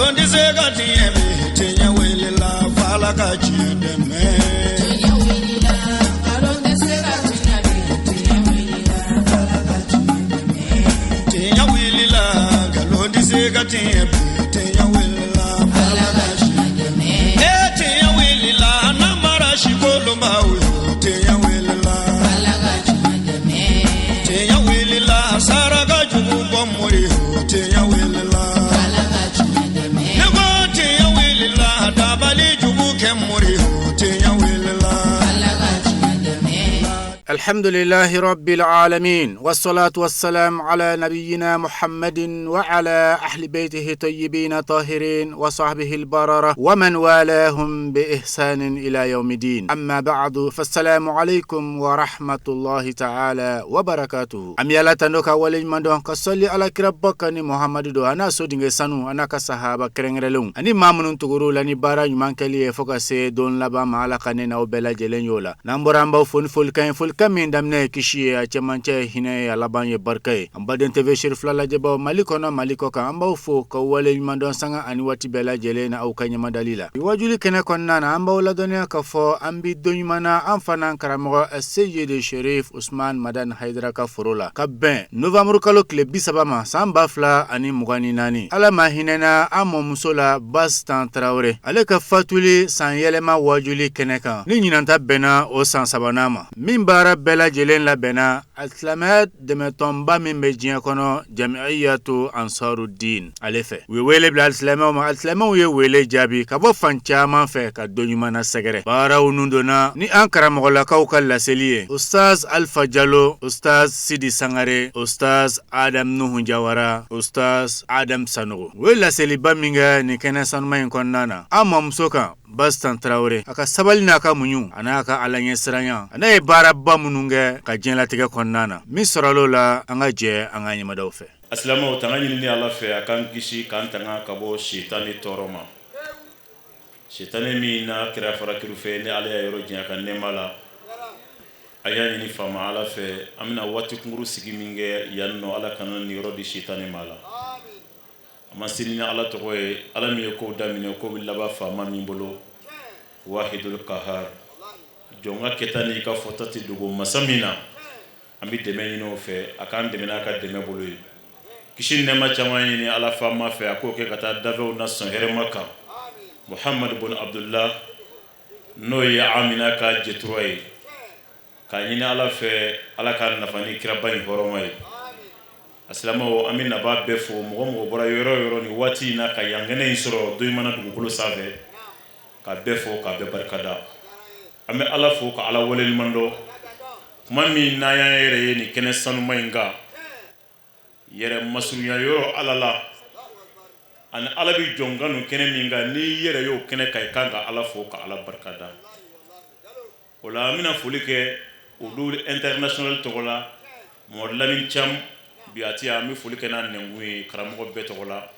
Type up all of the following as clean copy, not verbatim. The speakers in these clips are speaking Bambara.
Nkalon tɛ se ka tiɲɛ bi, tiɲɛ wulila f'Ala ka tiɲɛ dɛmɛ. Tiɲɛ wulila, nkalon tɛ se ka tiɲɛ bi, tiɲɛ wulila, Ala ka tiɲɛ dɛmɛ. Tiɲɛ wulila, nkalon tɛ se ka tiɲɛ bi, tiɲɛ wulila Ala ka tiɲɛ dɛmɛ. E tiɲɛ wulila, namara si kolonbaw yo, tiɲɛ wulila. Ala ka tiɲɛ dɛmɛ. Tiɲɛ wulila, saraka jugu bɔ mori yo, tiɲɛ wulila. Ala ka tiɲɛ dɛmɛ. Ne ko tiɲɛ wulila, dabali jugu kɛ mori yo, tiɲɛ wulila. Ala ka tiɲɛ dɛmɛ. الحمد لله رب العالمين والصلاة والسلام على نبينا محمد وعلى أهل بيته طيبين طاهرين وصحبه البررة ومن والاهم بإحسان إلى يوم الدين أما بعد فالسلام عليكم ورحمة الله تعالى وبركاته An bɛ Ala tando k'a waleɲuman dɔn ka sɔli ala kiraba kan ni Muhamadu don a n'a sodenkɛ sanu a n'a ka sahaba kɛrɛnkɛrɛnlenw ani maa minnu tugur'u la ni baara ɲuman kɛli ye fo ka se don laban ma Ala ka ne n'aw bɛɛ lajɛlen y'o la n'an bɔra an b'aw fo ni folikan ye folikan min daminɛ ye kisi ye a cɛmancɛ ye hinɛ ye a laban ye barika ye an baden TV Cherifla lajɛbaw Mali kɔnɔ Mali kɔ kan an b'aw fo k'aw waleɲuman dɔn sanga ani waati bɛɛ lajɛlen na aw ka ɲɛmadali la wajuli kɛnɛ kɔnɔna na an b'aw ladɔnniya k'a fɔ an bi don ɲuman na an fana karamɔgɔ Seyidi Sherif Usman Madani Hayidara ka foro la ka bɛn novembre kalo tile 30 ma san 2024 Ala ma hinɛna an mɔmuso la Bastan Tarawele ale ka fatuli san yɛlɛma wajuli kɛnɛ kan ni ɲinanta bɛnna o san sabanan ma min baara bɛɛ lajɛlen labɛnna a silamɛya dɛmɛtɔnba min bɛ diɲɛ kɔnɔ Jamiyatu Ansarudin ale fɛ u ye wele bila alisilamɛw ma alisilamɛw ye wele jaabi ka bɔ fan caman fɛ ka don ɲuman na sɛgɛrɛ baaraw nun donna ni an karamɔgɔlakaw ka laseli ye Ustaz Alpha Jalo Ustaz Sidi Sangare Ustaz Adam Nuhu Jawara Ustaz Adam Sanogo u ye laseliba min kɛ nin kɛnɛ sanuma in kɔnɔna na an mamuso kan Bastan Tarawele a ka sabali n'a ka muɲu a n'a ka ala ɲɛsiranya a n'a ye baaraba minnu kɛ ka diɲɛlatigɛ kɔnɔna na min sɔrɔla o la an ka jɛ an ka ɲɛmadaw fɛ. Alisilamɛw tanga ɲinini Ala fɛ a k'an kisi k'an tanga ka bɔ sitani tɔɔrɔ ma sitani min n'a kɛra farakiri fɛ ni Ala y'a yɔrɔ janya ka nɛɛma la a y'a ɲini faama Ala fɛ an bɛna waati kunkuru sigi min kɛ yan nɔ Ala kana niyɔrɔ di sitani ma la an ma sini ni Ala tɔgɔ ye Ala min ye kow daminɛ ko bɛ laban faama min bolo wahidul kahar jɔn ka kɛta n'i ka fɔta tɛ dogo masa min na an bɛ dɛmɛ ɲini o fɛ a k'an dɛmɛ n'a ka dɛmɛ bolo ye kisi nɛɛma caman ɲini Ala faama fɛ a k'o kɛ ka taa dafɛnw na sɔn hɛrɛma kan Muhamadu bun Abdullah n'o ye Amina ka jɛtura ye k'a ɲini Ala fɛ Ala k'a nafa ni kiraba in hɔrɔma ye a silamɛw an bɛ nabaa bɛɛ fo mɔgɔ mɔgɔ bɔra yɔrɔ yɔrɔ ni waati in na ka yan kɛnɛ in sɔrɔ don ɲuman na dugukolo sanfɛ ka bɛɛ fo ka bɛɛ barikada an bɛ Ala fo ka Ala waleɲuman dɔn tuma min n'an y'an yɛrɛ ye nin kɛnɛ sanuma in kan yɛrɛ masurunya yɔrɔ Ala la ani Ala bɛ jɔn kanu kɛnɛ min kan n'i yɛrɛ y'o kɛnɛ kan i kan ka Ala fo ka Ala barikada o la an bɛna foli kɛ Odul international tɔgɔ la Mamadu Lamini Cam bi a tɛ yan an bɛ foli kɛ n'a nɛnkun ye karamɔgɔ bɛɛ tɔgɔ la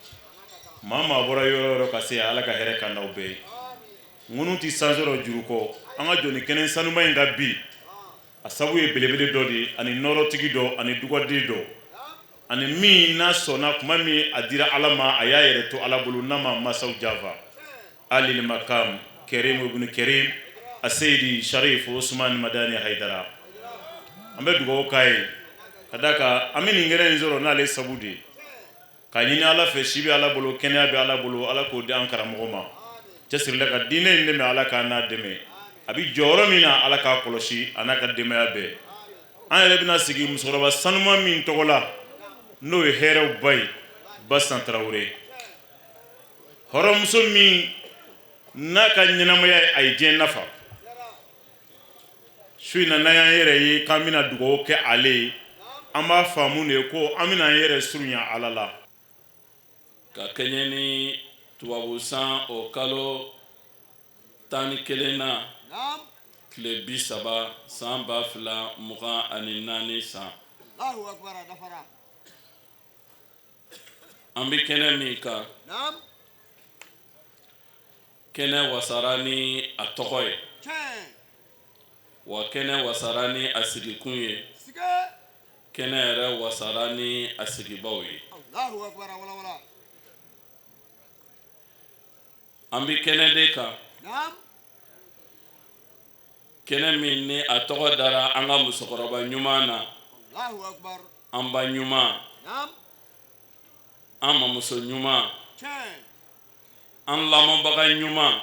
maa maa bɔra yɔrɔ yɔrɔ ka se Ala ka hɛrɛ k'an n'aw bɛɛ ye ŋunu tɛ san sɔrɔ juru kɔ an ka jɔ nin kɛnɛ sanuma in kan bi a sabu ye belebele dɔ de ye ani nɔɔrɔtigi dɔ ani dugaden dɔ ani min n'a sɔnna tuma min a dira Ala ma a y'a yɛrɛ to Ala bolo n'a ma masaw janfa alil makam Karim ibn Karim Aseyidi Sharif Usman Madani Hayidara an bɛ dugawu k'a ye ka d'a kan an bɛ nin kɛnɛ in sɔrɔ n'ale sabu de ye k'a ɲini Ala fɛ si bɛ Ala bolo kɛnɛya bɛ Ala bolo Ala k'o di an karamɔgɔ ma cɛsirila ka diinɛ in dɛmɛ Ala k'a n'a dɛmɛ a bɛ jɔyɔrɔ min na Ala k'a kɔlɔsi a n'a ka denbaya bɛɛ an yɛrɛ bɛna sigi musokɔrɔba sanuman min tɔgɔ la n'o ye hɛrɛw ba ye Basan Tarawele hɔrɔnmuso min n'a ka ɲɛnamaya ye a ye diɲɛ nafa su in na n'an y'an yɛrɛ ye k'an bɛna dugawu kɛ ale ye an b'a faamu de ko an bɛna an yɛrɛ surunya Ala la ka kɛɲɛ ni tubabu san o kalo 11 na tile 30 san 2024 san an bɛ kɛnɛ min kan kɛnɛ wasara ni a tɔgɔ ye wa kɛnɛ wasara ni a sigikun ye kɛnɛ yɛrɛ wasara ni a sigibaw ye. An bɛ kɛnɛ de kan, kɛnɛ min ni a tɔgɔ dara an ka musokɔrɔba ɲuman na, an ba ɲuman, an mamuso ɲuman, an lamɔbaga ɲuman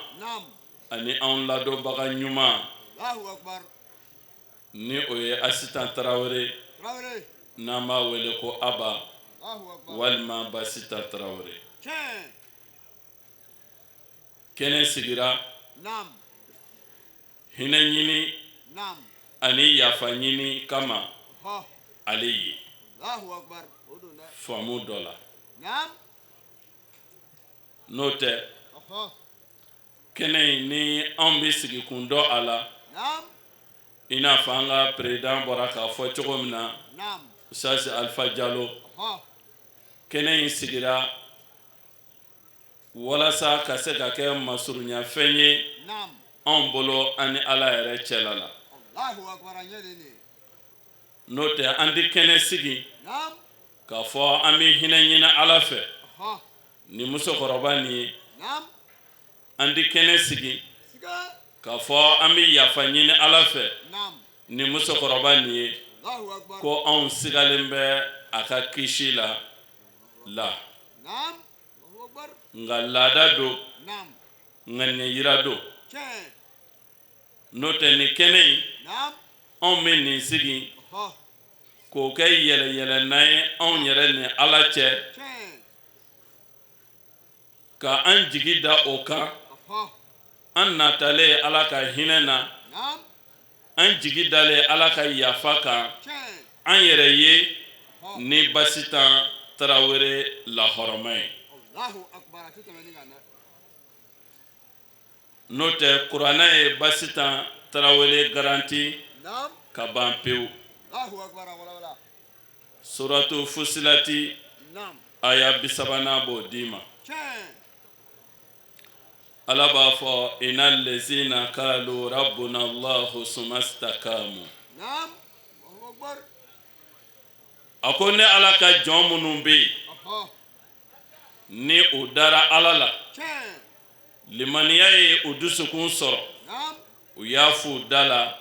ani an ladonbaga ɲuman, ni o ye Asitan Tarawele, n'an b'a wele ko Aba walima Basitan Tarawele. Kɛnɛ sigira hinɛ ɲini ani yafa ɲini kama ale ye faamu dɔ la. N'o tɛ, kɛnɛ in ni anw bɛ sigi kun dɔn a la, i n'a fɔ an ka président bɔra k'a fɔ cogo min na, Usasi Alifa Jalo, kɛnɛ in sigira walasa ka se ka kɛ masurunyafɛn ye anw bolo an ni Ala yɛrɛ cɛla la. N'o tɛ, an tɛ kɛnɛ sigi k'a fɔ an bɛ hinɛ ɲini Ala fɛ ni musokɔrɔba nin ye. An tɛ kɛnɛ sigi k'a fɔ an bɛ yafa ɲini Ala fɛ ni musokɔrɔba nin ye, ko anw sigalen bɛ a ka kisi la la. Nka laada don, ŋaniya yira don. N'o tɛ, nin kɛnɛ in, anw bɛ nin sigi k'o kɛ yɛlɛyɛlɛnnan ye anw yɛrɛ ni Ala cɛ, ka an jigi da o kan, an natalen Ala ka hinɛ na, an jigi dalen Ala ka yafa kan, an yɛrɛ ye ni Basitan Tarawele lahɔrɔma ye. N'o tɛ, kuranɛ ye Basitan Tarawele garanti ka ban pewu. Suratu Fusilati aya 30nan b'o d'i ma. Ala b'a fɔ: inna lezina kalu rabbuna Allahu sumastakamu. A ko ne Ala ka jɔn minnu bɛ yen ni u dara Ala la, limaniya ye u dusukun sɔrɔ, u y'a fɔ u da la,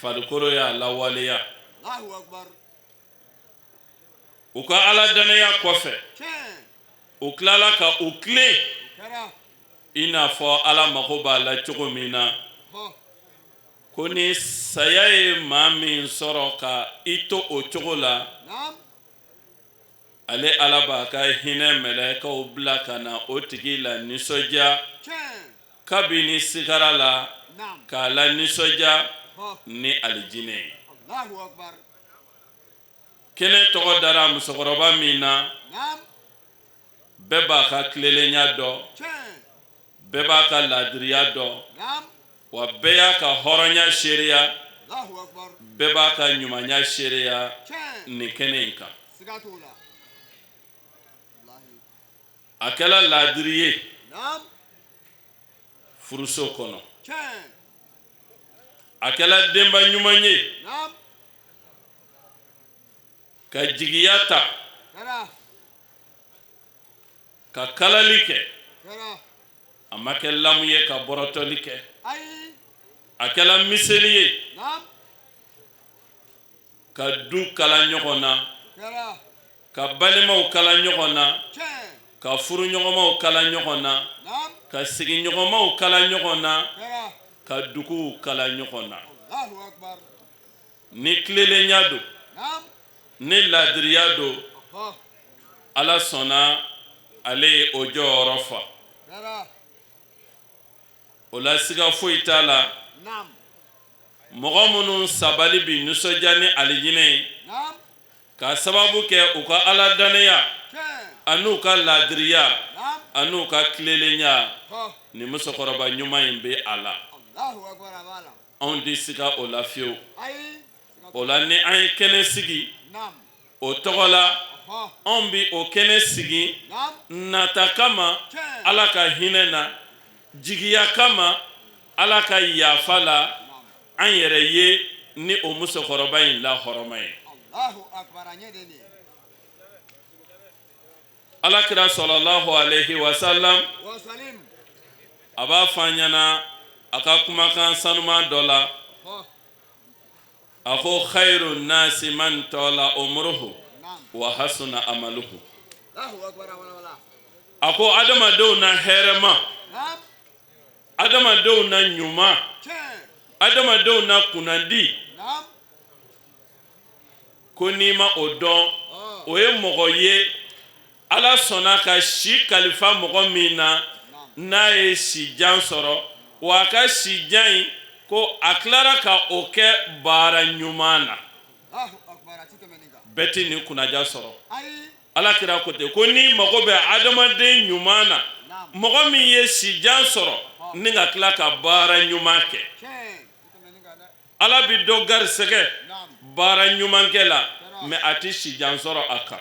farikolo y'a lawaleya, u ka Ala dannaya kɔfɛ, u tilala ka u tilen i n'a fɔ Ala mago b'a la cogo min na, ko ni saya ye maa min sɔrɔ ka i to o cogo la, ale Ala b'a ka hinɛ mɛlɛkɛw bila ka na o tigi la nisɔndiya kabini sigara la, k'a la nisɔndiya ni alijinɛ ye. Kɛnɛ tɔgɔ dara musokɔrɔba min na, bɛɛ b'a ka tilelenya dɔn, bɛɛ b'a ka laadiriya dɔn, wa bɛɛ y'a ka hɔrɔnya seereya, bɛɛ b'a ka ɲumanya seereya nin kɛnɛ in kan. A kɛla laadiri ye furuso kɔnɔ, a kɛla denba ɲuman ye ka jigiya ta ka kalali kɛ, a ma kɛ lamu ye ka bɔrɔtɔli kɛ, a kɛla miseli ye ka du kala ɲɔgɔn na, ka balimaw kala ɲɔgɔn na, ka furuɲɔgɔnmaw kala ɲɔgɔn na, ka sigiɲɔgɔnmaw kala ɲɔgɔn na, ka duguw kala ɲɔgɔn na. Ni tilelenya don, ni laadiriya don, Ala sɔnna ale ye o jɔyɔrɔ fa. O la, siga foyi t'a la, mɔgɔ minnu sabali bi nisɔndiya ni alijinɛ ye ka sababu kɛ u ka Ala dannaya an'u ka laadiriya an'u ka tilelenya, ni musokɔrɔba ɲuman in bɛ a la, anw tɛ siga o la fiyewu. O la, ni an ye kɛnɛ sigi o tɔgɔ la, anw bɛ o kɛnɛ sigi nata kama Ala ka hinɛ na, jigiya kama Ala ka yafa la, an yɛrɛ ye ni o musokɔrɔba in la hɔrɔma ye. Ala kira sɔlɔlahu alayhi wa salam. A b'a fɔ an ɲɛna a ka kumakan sanuman dɔ la, a ko khairu nasi man tala umruhu wa hasuna amaluhu. A ko adamadenw na hɛrɛma, adamadenw na ɲuman, adamadenw na kunnandi, ko n'i ma o dɔn, o ye mɔgɔ ye Ala sɔnna ka si kalifa mɔgɔ min na, n'a ye si jan sɔrɔ, wa a ka si jan in, ko a tilara ka o kɛ baara ɲuman na. Bɛɛ tɛ nin kunnaja sɔrɔ. Ala kira ko ten ko n'i mago bɛ adamaden ɲuman na, mɔgɔ min ye si jan sɔrɔ ni ka tila ka baara ɲuman kɛ. Ala bɛ dɔ garisɛgɛ baara ɲumankɛ la, mais a tɛ si jan sɔrɔ a kan.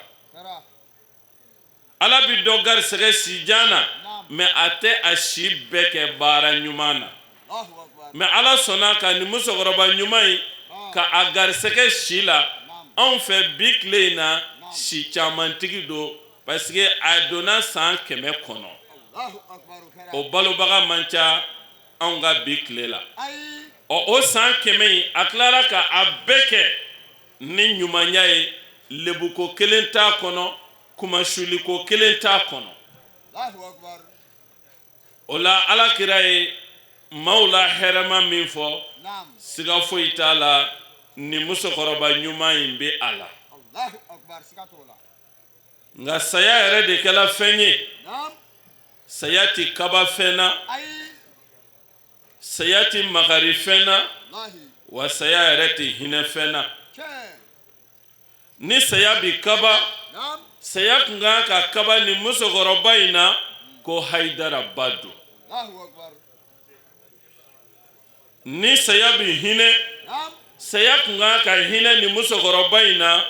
Ala bɛ dɔ garisɛgɛ si jan na, mais a tɛ a si bɛɛ kɛ baara ɲuman na. Mais Ala sɔnna ka nin musokɔrɔba ɲuman in ka a garisɛgɛ si la. Anw fɛ bi tile in na, si camantigi don, parce que a donna san 100 kɔnɔ. O balobaga man ca anw ka bi tile la. Ɔ, o san 100 in, a tilara ka a bɛɛ kɛ ni ɲumanya ye. Lebuko kelen t'a kɔnɔ, kumasuliko kelen t'a kɔnɔ. O la, Ala kira ye maaw la hɛrɛma min fɔ, siga foyi t'a la, ni musokɔrɔba ɲuman in bɛ a la. Nka saya yɛrɛ de kɛla fɛn ye. Saya tɛ kaba fɛn na, saya tɛ makari fɛn na, wa saya yɛrɛ tɛ hinɛ fɛn na. Ni saya bi kaba, saya tun kan ka kaba ni musokɔrɔba in na, ko Hayidara ba don. Ni saya bi hinɛ, saya tun kan ka hinɛ ni musokɔrɔba in na,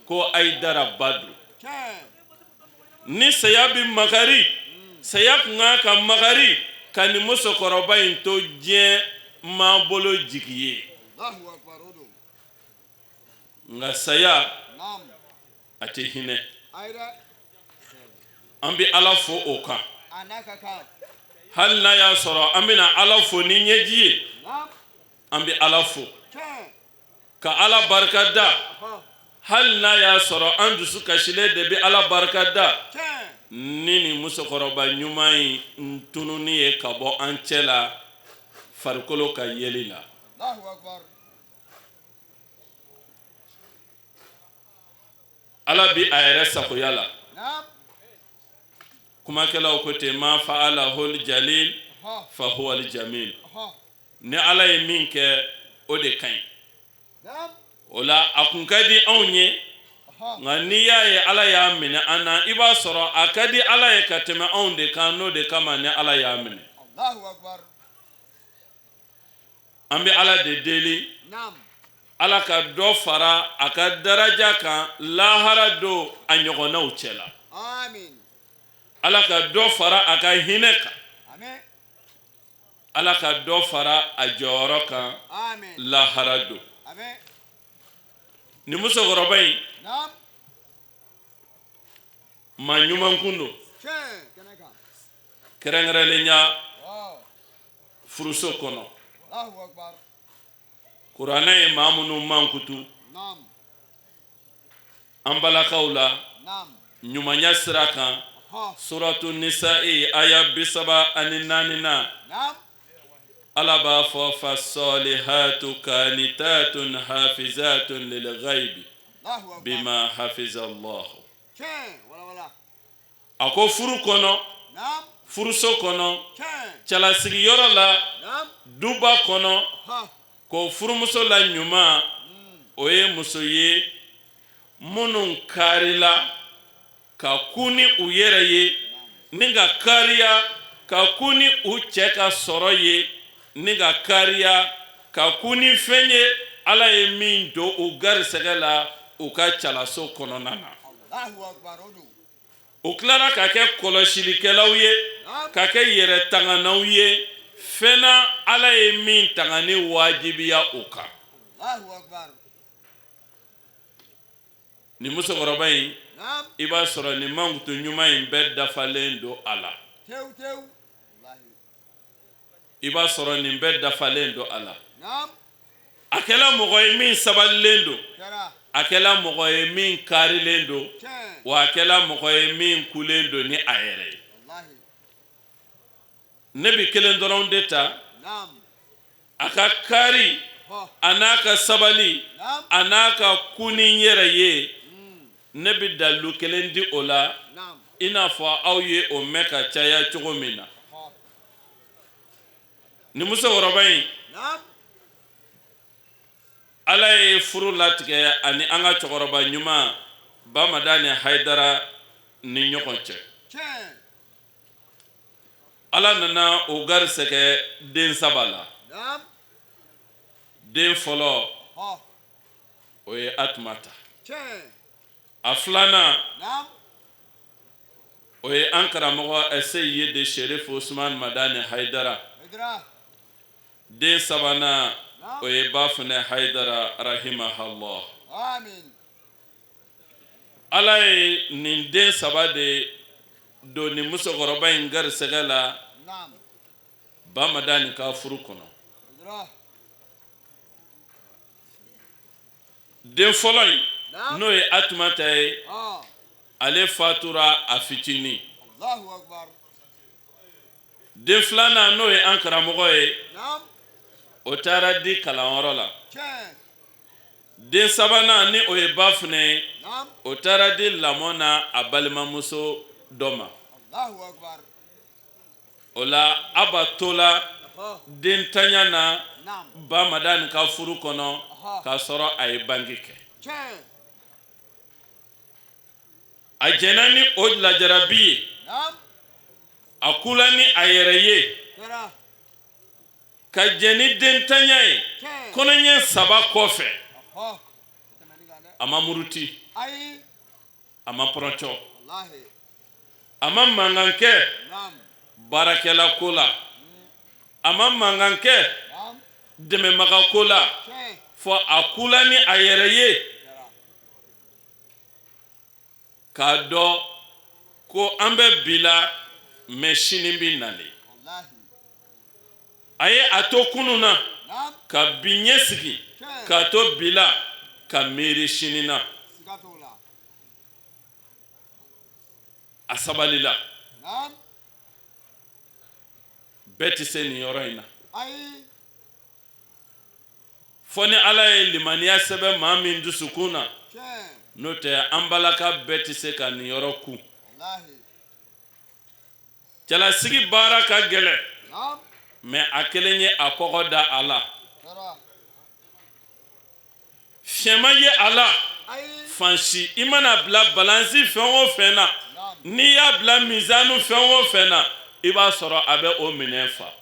ko Hayidara ba don. Ni saya bi makari, saya tun kan ka makari ka ni musokɔrɔba in to diɲɛ maa bolo jigi ye. Nka saya, a tɛ hinɛ. An bɛ Ala fo o kan, hali n'a y'a sɔrɔ an bɛna Ala fo ni ɲɛji ye. An bɛ Ala fo ka Ala barika da, hali n'a y'a sɔrɔ an dusu kasilen de bɛ Ala barika da ni nin musokɔrɔba ɲuman in tununi ye ka bɔ an cɛ la farikolo ka yeli la. Ala bi a yɛrɛ sagoya la. Kumakɛlaw ko ten, ma fa'alahul jalil fa huwal jamil. Ni Ala ye min kɛ, o de ka ɲi. O la, a kun ka di anw ye, nka n'i y'a ye Ala y'a minɛ an na, i b'a sɔrɔ a ka di Ala ye ka tɛmɛ anw de kan. N'o de kama ni Ala y'a minɛ, an bɛ Ala de deli, Ala ka dɔ fara a ka daraja kan lahara don a ɲɔgɔnnaw cɛ la. Ala ka dɔ fara a ka hinɛ kan. Ala ka dɔ fara a jɔyɔrɔ kan lahara don. Nin musokɔrɔba in, maa ɲuman kun don, kɛrɛnkɛrɛnlenya furuso kɔnɔ. Kuranɛ ye maa minnu mankutu an balakaw la ɲumanya sira kan, suratu Nisa'i aya 34 na, Ala b'a fɔ: fasolihatu kanitatun hafizatun lilghaibi bima hafizallahu. A ko furu kɔnɔ, furuso kɔnɔ, cɛlasigiyɔrɔ la, duba kɔnɔ, ko furumuso la ɲuman, o ye muso ye minnu karila ka kun ni u yɛrɛ ye, ni ka kariya ka kun ni u cɛ ka sɔrɔ ye, ni ka kariya ka kun ni fɛn ye Ala ye min don u garisɛgɛ la u ka cɛlaso kɔnɔna na. U tilara ka kɛ kɔlɔsilikɛlaw ye, ka kɛ yɛrɛ tanganaw ye fɛn na Ala ye min tangani wajibiya u kan. Nin musokɔrɔba in, i b'a sɔrɔ nin mankutu ɲuman in bɛɛ dafalen don a la. I b'a sɔrɔ nin bɛɛ dafalen don a la. A kɛla mɔgɔ ye min sabalilen don, a kɛla mɔgɔ ye min kaarilen don, wa a kɛla mɔgɔ ye min kulen don ni a yɛrɛ ye. Ne bɛ kelen dɔrɔn de ta, a ka kaari a n'a ka sabali a n'a ka ku ni yɛrɛ ye. Ne bɛ dalilu kelen di o la, i n'a fɔ aw ye o mɛn ka caya cogo min na. Nin musokɔrɔba in, Ala ye furu latigɛ ani an ka cɛkɔrɔba ɲuman Bamadani Hayidara ni ɲɔgɔn cɛ. Ala nana o garisɛgɛ den saba la. Den fɔlɔ, o ye Atumata. A filanan, o ye an karamɔgɔ Seyidi Serifu Usumani Madani Hayidara. Den sabanan, o ye Bafunɛ Hayidara rahimahallah. Ala ye nin den saba de don nin musokɔrɔba in garisɛgɛ la Bamadani ka furu kɔnɔ. Den fɔlɔ in, n'o ye Atumata ye, ale fatura a fitinin. Den filanan, n'o ye an karamɔgɔ ye, o taara di kalanyɔrɔ la. Den sabanan, ni o ye Bafunɛ ye, o taara di lamɔ na a balimamuso dɔ ma. O la, Aba tola dentanya na Bamadani ka furu kɔnɔ k'a sɔrɔ a ye bange kɛ. A jɛnna ni o lajarabi ye, a kula ni a yɛrɛ ye ka jɛn ni dentanya ye. Kɔnɔɲɛ 3 kɔfɛ, a ma muruti, a ma pɔrɔncɔ, a ma mankan kɛ baarakɛla ko la, a ma mankan kɛ dɛmɛbaga ko la, fɔ a kula ni a yɛrɛ ye k'a dɔn ko an bɛ bi la, mɛ sini bɛ nalen. A ye a to kunun na ka bi ɲɛ sigi, k'a to bi la ka miiri sini na. A sabalila. Bɛɛ tɛ se nin yɔrɔ in na, fɔ ni Ala ye limaniya sɛbɛn maa min dusukun na. N'o tɛ, an balaka bɛɛ tɛ se ka nin yɔrɔ kun. Cɛlasigi baara ka gɛlɛn, mɛ a kelen ye a kɔgɔ da a la. Fiɲɛ ma ye a la fan si. I mana bila balansi fɛn o fɛn na, n'i y'a bila mizanu fɛn o fɛn na, i b'a sɔrɔ a bɛ o minɛn fa.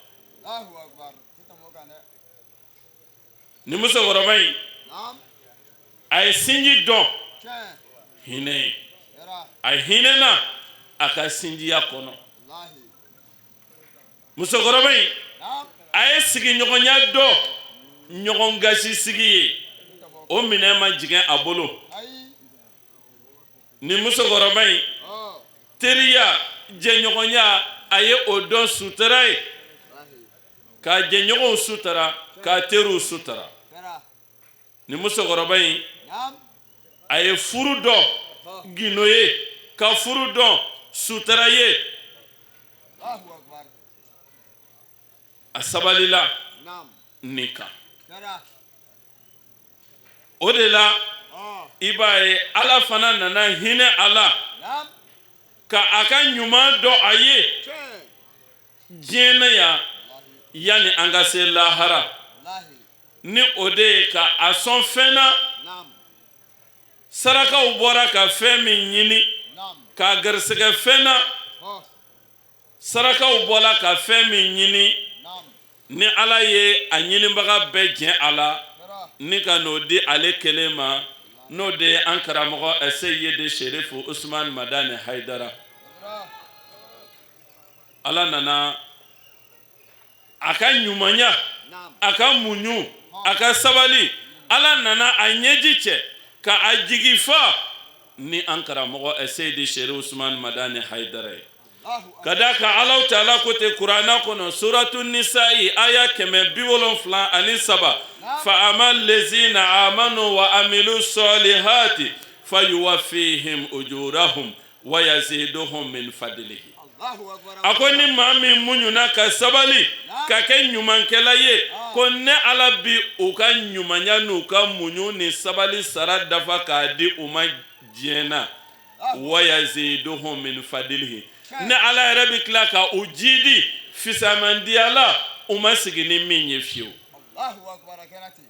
Nin musokɔrɔba in, a ye sinji dɔn hinɛ ye, a hinɛna a ka sinjiya kɔnɔ. Musokɔrɔba in, a ye sigiɲɔgɔnya dɔn ɲɔgɔn gasi sigi ye, o minɛn ma jigin a bolo. Nin musokɔrɔba in, teriya, jɛɲɔgɔnya, a ye o dɔn sutura ye, k'a jɛɲɔgɔnw sutura, k'a teriw sutura. Nin musokɔrɔba in, a ye furu dɔn gindo ye, ka furu dɔn sutura ye. A sabalila nin kan. O de la, i b'a ye Ala fana nana hinɛ a la ka a ka ɲuman dɔn a ye diɲɛ na yan yanni an ka se lahara, ni o de ye ka a sɔn fɛn na. Sarakaw bɔra ka fɛn min ɲini k'a garisɛgɛ fɛn na, sarakaw bɔra ka fɛn min ɲini, ni Ala ye a ɲinibaga bɛɛ jɛn a la ni ka n'o di ale kelen ma, n'o de ye an karamɔgɔ Seyidi Serifu Usumani Madani Hayidara. Ala nana a ka ɲumanya, a ka muɲu, a ka sabali, Ala nana a ɲɛji cɛ ka a jigi fa ni an karamɔgɔ Seyidi Serifu Usumani Madani Hayidara ye. Ka d'a kan Alahu taala ko ten kuranɛ kɔnɔ suratu nisayi aya 73 fa ama lezina amanu wa amilu sɔlihati fayuwafihim ujurahum wa yaziduhum min fadilihi. A ko ni maa min muɲuna ka sabali ka kɛ ɲumankɛla ye, ko ne Ala bi u ka ɲumanya n'u ka muɲu ni sabali sara dafa k'a di u ma diɲɛ na. Wa yaziduhum min fadilihi, ne Ala yɛrɛ bɛ tila ka u jidi fisamandiya la u ma sigi ni min ye fiyewu.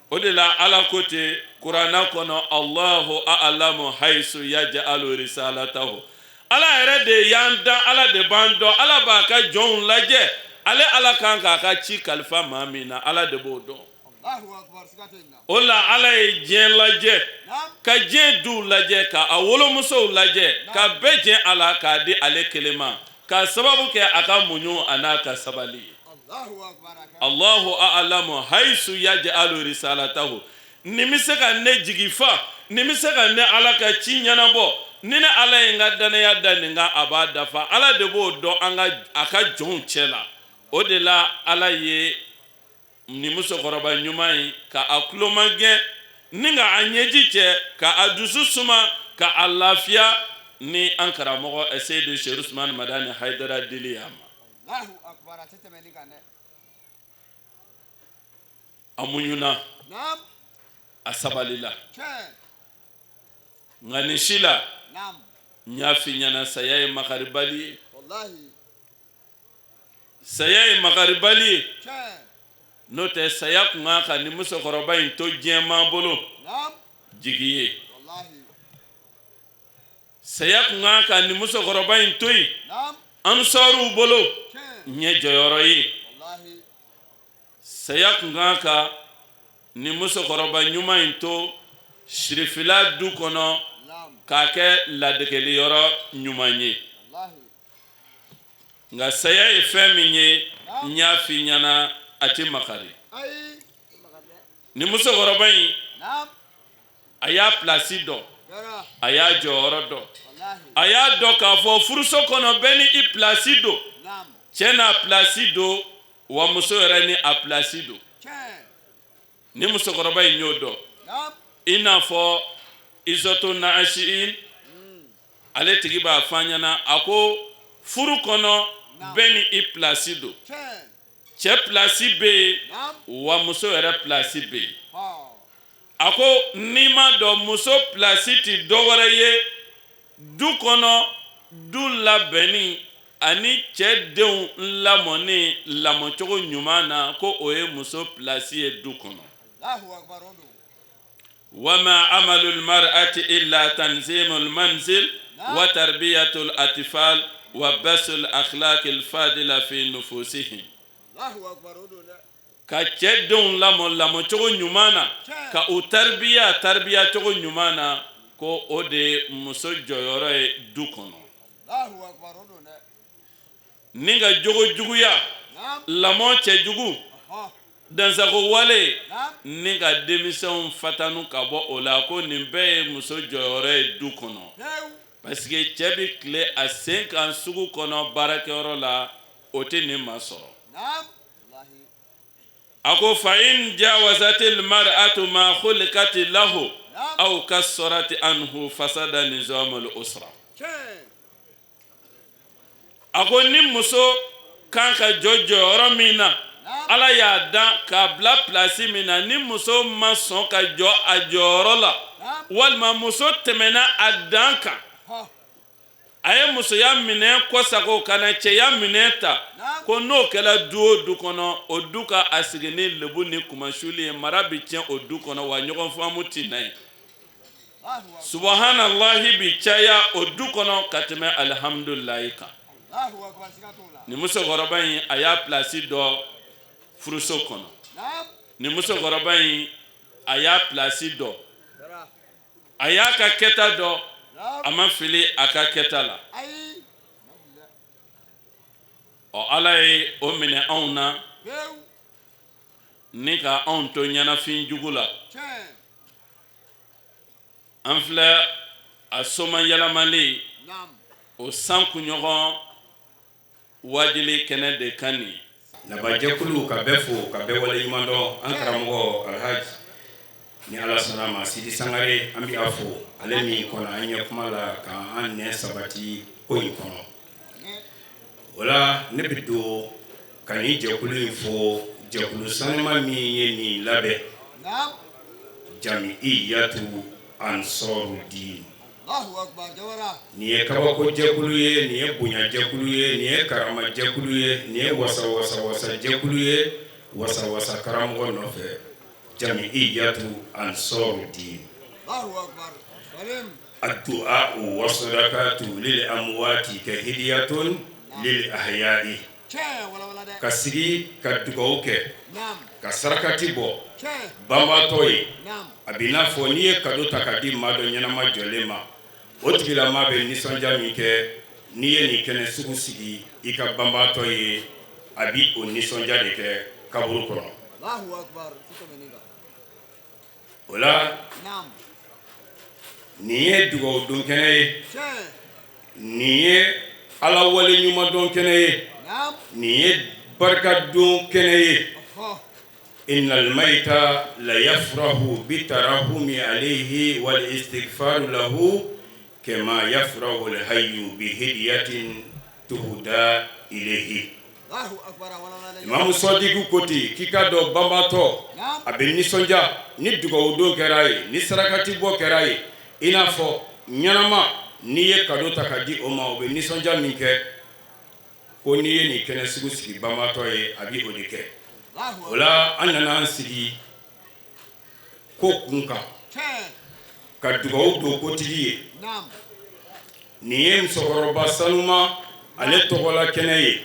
O de la Ala ko ten kuranɛ kɔnɔ Allahu a'lamu hayisu yaj'alu risalatahu. Ala yɛrɛ de y'an dan, Ala de b'an dɔn, Ala b'a ka jɔnw lajɛ, ale Ala kan k'a ka ci kalifa maa min na, Ala de b'o dɔn. O la Ala ye diɲɛ lajɛ, ka diɲɛ duw lajɛ, ka a wolomusow lajɛ, ka bɛɛ jɛn a la k'a di ale kelen ma, k'a sababu kɛ a ka muɲu a n'a ka sabali ye. Allahu a'lamu hayisu yaj'alu risalatahu. Nin bɛ se ka ne jigi fa, nin bɛ se ka ne Ala ka ci ɲɛnabɔ, ni ne Ala ye n ka danaya da nin kan, a b'a dafa. Ala de b'o dɔn an ka a ka jɔnw cɛ la. O de la Ala ye nin musokɔrɔba ɲuman in ka a tulomagɛn ni ka a ɲɛji cɛ, ka a dusu suma, ka a lafiya ni an karamɔgɔ Seyidu Seku Usumani Madani Hayidara dili y'a ma. A muɲuna, a sabalila, nka nin si la n y'a f'i ɲɛna, saya ye makaribali ye. Saya ye makaribali ye. N'o tɛ saya kun kan ka nin musokɔrɔba in to diɲɛmaa bolo jigi ye. Saya kun kan ka nin musokɔrɔba in to yen ansɔriw bolo ɲɛ jɔyɔrɔ ye. Saya kun kan ka nin musokɔrɔba ɲuman in to sirifila du kɔnɔ k'a kɛ ladegeli yɔrɔ ɲuman ye. Nka saya ye fɛn min ye, n y'a f'i ɲɛna, a tɛ makari. Nin musokɔrɔba in, a y'a pilasi dɔn, a y'a jɔyɔrɔ dɔn, a y'a dɔn k'a fɔ furuso kɔnɔ bɛɛ ni i pilasi don. Cɛ n'a pilasi don, wa muso yɛrɛ ni a pilasi don. Ni musokɔrɔba in y'o dɔn, i n'a fɔ Izɔtu Naasiin, ale tigi b'a fɔ an ɲɛna, a ko furu kɔnɔ bɛɛ ni i pilasi don. Cɛ pilasi bɛ yen, wa muso yɛrɛ pilasi bɛ yen. A ko n'i m'a dɔn, muso pilasi tɛ dɔ wɛrɛ ye du kɔnɔ, du labɛnni ani cɛ denw lamɔni lamɔcogo ɲuman na, ko o ye muso pilasi ye du kɔnɔ. Wama amalul mar'ati illa tanzimul manzil wa tarbiyatul atfal wa basul akhlaqil fadila fi nufusihim. Ka cɛ denw lamɔ lamɔcogo ɲuman na, ka u taribiya taribiya cogo ɲuman na, ko o de ye muso jɔyɔrɔ ye du kɔnɔ. Ni ka jogo juguya, lamɔ cɛjugu, dansago wale, ni ka denmisɛnw fatanu ka bɔ o la, ko nin bɛɛ ye muso jɔyɔrɔ ye du kɔnɔ. Parce que cɛ bɛ tile a sen kan sugu kɔnɔ, baarakɛyɔrɔ la, o tɛ nin ma sɔrɔ. A ko fa in jawazatil mar'atu ma khuliqat lahu aw kassarat anhu fasada nizamul usra. A ko ni muso kan ka jɔ jɔyɔrɔ min na, Ala y'a dan k'a bila pilasi min na, ni muso ma sɔn ka jɔ a jɔyɔrɔ la, walima muso tɛmɛna a dan kan, a ye musoya minɛn kɔsago ka na cɛya minɛn ta, ko n'o kɛra du o du kɔnɔ, o du ka a sigi ni lebu ni kunmasuli ye, mara bɛ tiɲɛ o du kɔnɔ, wa ɲɔgɔn faamu tɛ na yen. Subahanallahi bi caya o du kɔnɔ ka tɛmɛ alihamudulilayi kan. Nin musokɔrɔba in, a y'a pilasi dɔn furuso kɔnɔ. Nin musokɔrɔba in, a y'a pilasi dɔn, a y'a ka kɛta dɔn, a ma fili a ka kɛta la. Ɔ, Ala ye o minɛ anw na ni ka anw to ɲɛnafin jugu la. An filɛ a soma yɛlɛmalen o san kunɲɔgɔn Wajuli kɛnɛ de kan nin ye. Nabajɛkulu ka bɛɛ fo ka bɛɛ waleɲuman dɔn. An karamɔgɔ Alhaji, ni Ala sɔnna a ma, Sidi Sangare, an bɛ a fo, ale min kɔnɔ an ɲɛ kuma la k'an nɛn sabati ko in kɔnɔ. O la ne bɛ don ka nin jɛkulu in fo, jɛkulu sanuma min ye nin labɛn, Jamiyatu Ansɔrudin. Nin ye kabako jɛkulu ye, nin ye bonya jɛkulu ye, nin ye karama jɛkulu ye, nin ye wasa wasa wasa jɛkulu ye, wasa wasa karamɔgɔ nɔfɛ, Jamiyatu Ansɔrudin. Addu'a wa sadaqatu lil amwati ka hidiyatun lil ahya'i. Ka sigi ka dugawu kɛ, ka sarakati bɔ banbaatɔ ye, a b'i n'a fɔ n'i ye cadeau ta ka di maa dɔ ɲɛnama jɔlen ma, o tigilama bɛ nisɔndiya min kɛ. N'i ye nin kɛnɛ sugu sigi i ka banbaatɔ ye, a bɛ o nisɔndiya de kɛ kaburu kɔnɔ. O la nin ye dugawu don kɛnɛ ye, nin ye Ala wale ɲuman dɔn kɛnɛ ye, nin ye barika don kɛnɛ ye. Innal mayta la yafrahu bi tarahumi alayhi wal istighfaru lahu kama yafrahu al hayyu bi hidiyatin tuhda ilayhi. Imamu Sadiku ko ten k'i k'a dɔn banbaatɔ a bɛ nisɔndiya ni dugawu don kɛra a ye, ni sarakati bɔ kɛra a ye, i n'a fɔ ɲɛnama n'i ye cadeau ta ka di o ma, o bɛ nisɔndiya min kɛ. Ko n'i ye nin kɛnɛ sugu sigi banbaatɔ ye, a bɛ o de kɛ. O la an nana an sigi ko kun kan ka dugawu don kotigi ye. Nin ye musokɔrɔba sanuma ale tɔgɔla kɛnɛ ye,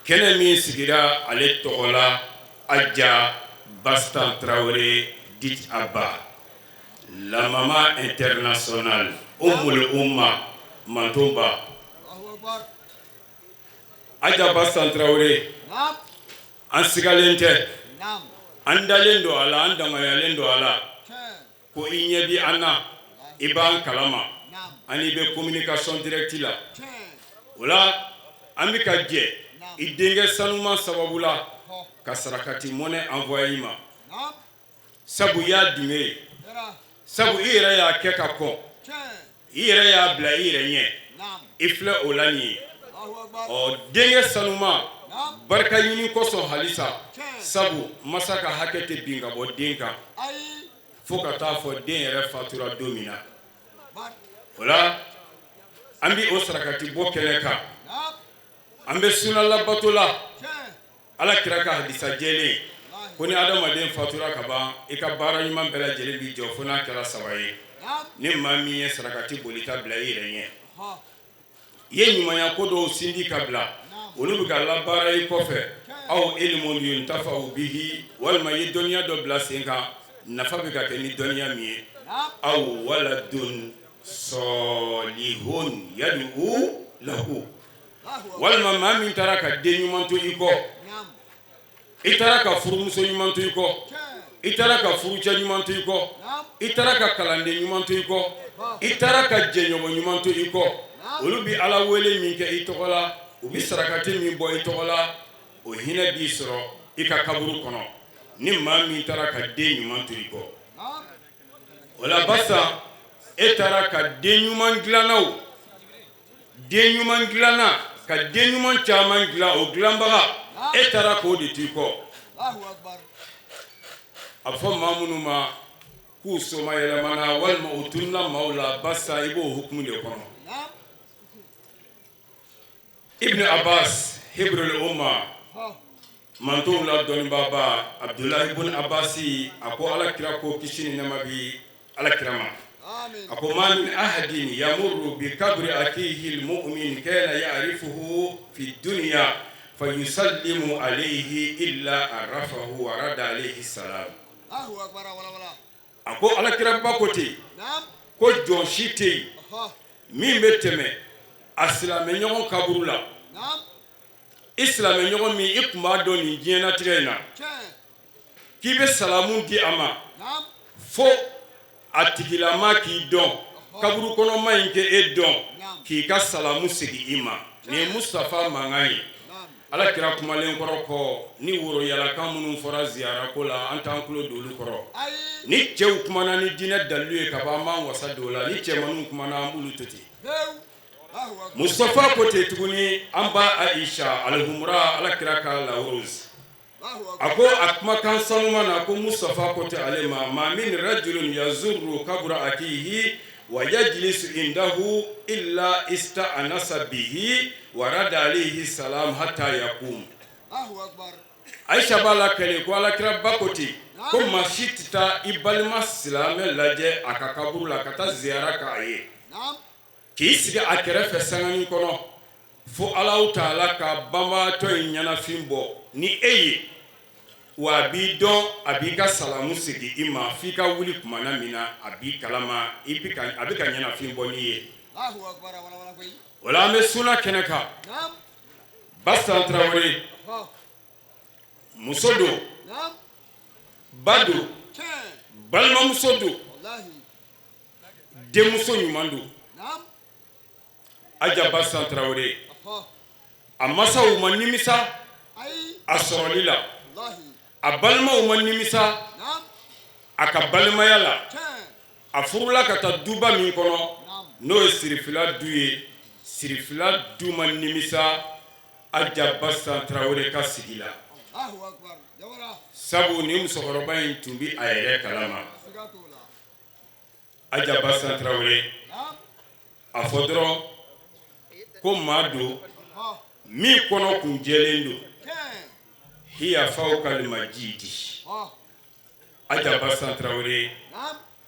kɛnɛ min sigira ale tɔgɔla, Aja Bastan Tarawele dit Aba, la maman internationale, Umul Umma, mantonba Aja Bastan Tarawele. An sigalen tɛ, an dalen don a la, an danmayalen don a la ko i ɲɛ bi an na, i b'an kalama, an i bɛ communication directe la. O la an bɛ ka jɛ i denkɛ sanuma sababu la ka sarakati mɔnɛ envoyé i ma, sabu i y'a dunge ye, sabu i yɛrɛ y'a kɛ ka kɔn, i yɛrɛ y'a bila i yɛrɛ ɲɛ, i filɛ o la nin ye. Ɔ denkɛ sanuma barika ɲini kosɔn halisa, sabu masa ka hakɛ tɛ bin ka bɔ den kan fo ka taa fɔ den yɛrɛ fatura don min na. O la an bɛ o sarakati bɔ kɛnɛ kan, an bɛ sunalabato la. Ala kira ka hadisa jɛlen ko ni adamaden fatura ka ban, i ka baara ɲuman bɛɛ lajɛlen b'i jɔ fo n'a kɛra saba ye. Ni maa min ye sarakati bolita bila i yɛrɛ ɲɛ, i ye ɲumanya ko dɔw sindi ka bila, olu bɛ ka labaara i kɔfɛ, aw ilimun yuntafa'u bihi, walima i ye dɔnniya dɔ bila sen kan, nafa bɛ ka kɛ ni dɔnniya min ye, aw waladun sɔlihun yad'u lahu, walima maa min taara ka den ɲuman to i kɔ, i taara ka furumuso ɲuman to i kɔ, i taara ka furucɛ ɲuman to i kɔ, i taara ka kalanden ɲuman to i kɔ, i taara ka jɛɲɔgɔn ɲuman to i kɔ, olu bɛ Ala wele min kɛ i tɔgɔ la, u bɛ sarakati min bɔ i tɔgɔ la, o hinɛ b'i sɔrɔ i ka kaburu kɔnɔ ni maa min taara ka den ɲuman to i kɔ. O la basa e taara ka den ɲuman dilannaw, den ɲuman dilanna, ka den ɲuman caman dilan, o dilanbaga e taara k'o de to i kɔ. A bɛ fɔ maa minnu ma k'u somayɛlɛmana walima u tununna maaw la, basa i b'o hukumu de kɔnɔ. Ibn Abbas, hibrul umma, mantonw la dɔnnibaaba Abdulahi ibn Abbas, a ko ala kira ko, kisi ni nɛɛma bi ala kira ma, a ko ma min ahadin yamurru bi kabri akihi almu'min kana ya'rifuhu fi dunya fayusallimu alayhi illa arafahu wa rada alayhi salam. A ko ala kiraba ko ten ko jɔn si tɛ yen min bɛ tɛmɛ a silamɛ ɲɔgɔn kaburu la, i silamɛ ɲɔgɔn min i tun b'a dɔn nin diɲɛnatigɛ in na, k'i bɛ salamu di a ma fo a tigilama k'i dɔn, kaburu kɔnɔma in kɛ e dɔn, k'i ka salamu segin i ma. Nin ye Mustafa mankan ye. Ala kira kumalen kɔrɔ kɔ ni woroyalakan minnu fɔra ziyara ko la, an t'an tulo don olu kɔrɔ. Ni cɛw kumana ni diinɛ dalilu ye ka ban, an b'an wasa don o la. Ni cɛmanninw kumana, an b'olu to ten. Mustafa ko ten tuguni, an ba Aisha alihumura, ala kira ka la rose, a ko a kumakan sanuman na ko Mustafa ko tɛ ale ma: ma min rajulun yazuru kabura akihi wa yajlisu indahu illa ista'anasa bihi wa rada alayhi salam hatta yakum. Aisha b'a la kɛlɛ ko alakira ba ko ten ko maa si tɛ taa i balima silamɛ lajɛ a ka kaburu la, ka taa ziyara k'a ye, k'i sigi a kɛrɛfɛ sanganin kɔnɔ, fo Alahu taala ka banbaatɔ in ɲɛnafin bɔ ni e ye, wa a b'i dɔn, a b'i ka salamu segin i ma f'i ka wuli kumana min na, a b'i kalama i bɛ ka a bɛ ka ɲɛnafin bɔ n'i ye. O la, an bɛ suna kɛnɛ kan. Basan Tarawele, muso don, ba don, balimamuso don, denmuso ɲuman don. Aja Basan Tarawele, a masaw ma nimisa a sɔrɔli la, a balimaw ma nimisa a ka balimaya la. A furula ka taa duba min kɔnɔ, n'o ye Sirifila du ye, Sirifila du ma nimisa Aja Basan Tarawele ka sigi la, sabu ni musokɔrɔba in tun bɛ a yɛrɛ kalama. Aja Basan Tarawele, a fɔ dɔrɔn ko maa don min kɔnɔ kun jɛlen don, hiya fawkal majidi. Aja Basan Tarawele,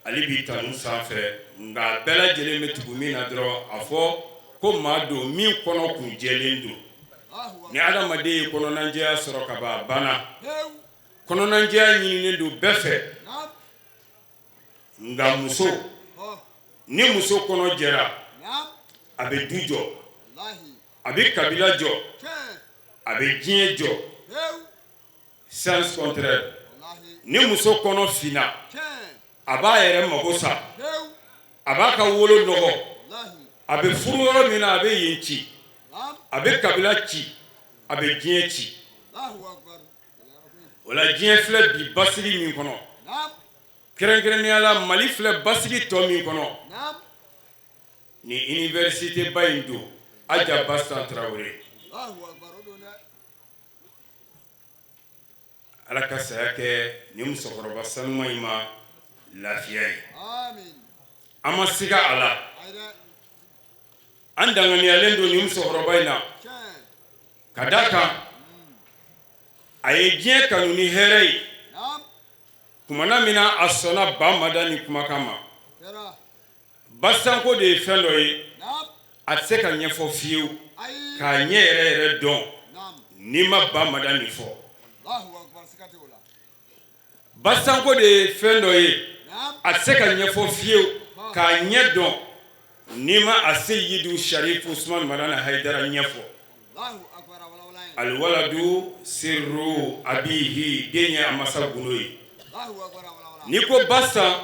ale b'i tanu sanfɛ, nka a bɛɛ lajɛlen bɛ tugu min na dɔrɔn, a fɔ ko maa don min kɔnɔ kun jɛlen don. Ni adamaden ye kɔnɔnajɛya sɔrɔ ka ban, a banna. Kɔnɔnajɛya ɲininen don bɛɛ fɛ, nka muso, ni muso kɔnɔ jɛra, a bɛ du jɔ, a bɛ kabila jɔ, a bɛ diɲɛ jɔ. Sens contraire, ni muso kɔnɔ finna, a b'a yɛrɛ mago sa, a b'a ka wolo nɔgɔ, a bɛ furu yɔrɔ min na, a bɛ yen ci, a bɛ kabila ci, a bɛ diɲɛ ci. O la, diɲɛ filɛ bi basigi min kɔnɔ, kɛrɛnkɛrɛnnenya la Mali filɛ basigi tɔ min kɔnɔ, ni université ba in don, Aja Basan Tarawele. Ala ka saya kɛ ni musokɔrɔba sanuma in ma lafiya ye. An ma siga a la, an danganiyalen don ni musokɔrɔba in na, ka da kan a ye diɲɛ kanu ni hɛrɛ ye. Kumana min na a sɔnna ba Madani kumakan ma, basanko de ye fɛn dɔ ye, a tɛ se ka ɲɛfɔ fiyewu k'a ɲɛ yɛrɛ yɛrɛ dɔn n'i ma ba Madani fɔ. Basanko de ye fɛn dɔ ye, a tɛ se ka ɲɛfɔ fiyewu k'a ɲɛ dɔn n'i ma a Seyidu Sarifu Usumani Madani Hayidara ɲɛfɔ. Aliwaladu sirru abihi, den ye a masa gundo ye. N'i ko Basan,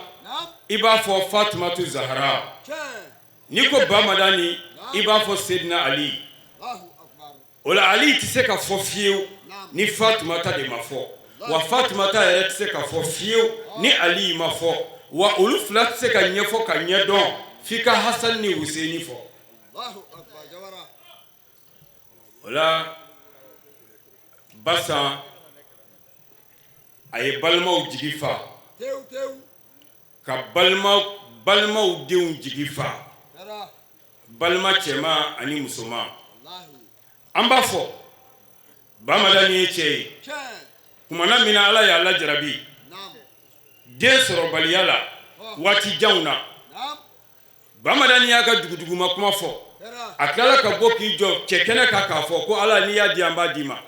i b'a fɔ Fatumatu Zahara. N'i ko ba Madani, i b'a fɔ Sedina Ali. O la, Ali tɛ se ka fɔ fiyewu ni Fatumata de ma fɔ, wa Fatumata yɛrɛ tɛ se ka fɔ fiyewu ni Ali ma fɔ, wa olu fila tɛ se ka ɲɛfɔ ka ɲɛ dɔn f'i ka Hasan ni Huseni fɔ. O la, Basan, a ye balimaw jigi fa, ka balimaw denw jigi fa, balima cɛman ani musoman. An b'a fɔ ba Madani ye cɛ ye. Kumana min na Ala y'a lajarabi den sɔrɔbaliya la waati janw na, ba Madani y'a ka duguduguma kuma fɔ. A tilala ka bɔ k'i jɔ cɛ kɛnɛ kan k'a fɔ ko Ala, n'i y'a di, an b'a d'i ma.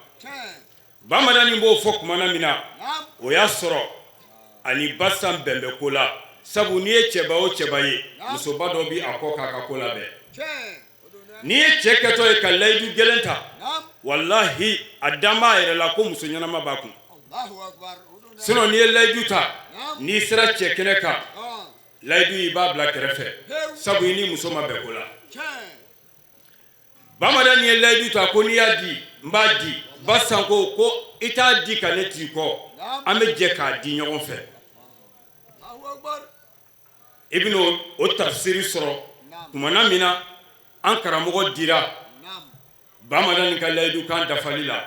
Ba Madani b'o fɔ kumana min na, o y'a sɔrɔ ani Basan bɛn bɛ ko la, sabu n'i ye cɛba o cɛba ye, musoba dɔ bɛ a kɔ k'a ka ko labɛn. N'i ye cɛ kɛtɔ ye ka layidu gɛlɛn ta, walahi, a dan b'a yɛrɛ la ko muso ɲɛnama b'a kun. Sinon, n'i ye layidu ta, n'i sera cɛ kɛnɛ kan, layidu i b'a bila kɛrɛfɛ, sabu i ni muso ma bɛn ko la. Bamadan ye layidu ta ko n'i y'a di n b'a di. Basan ko ko i t'a di ka ne t'i kɔ, an bɛ jɛ k'a di ɲɔgɔn fɛ. I bɛna o tafsiri sɔrɔ tumana min na an karamɔgɔ dira Bamadan ka layidu kan dafali la.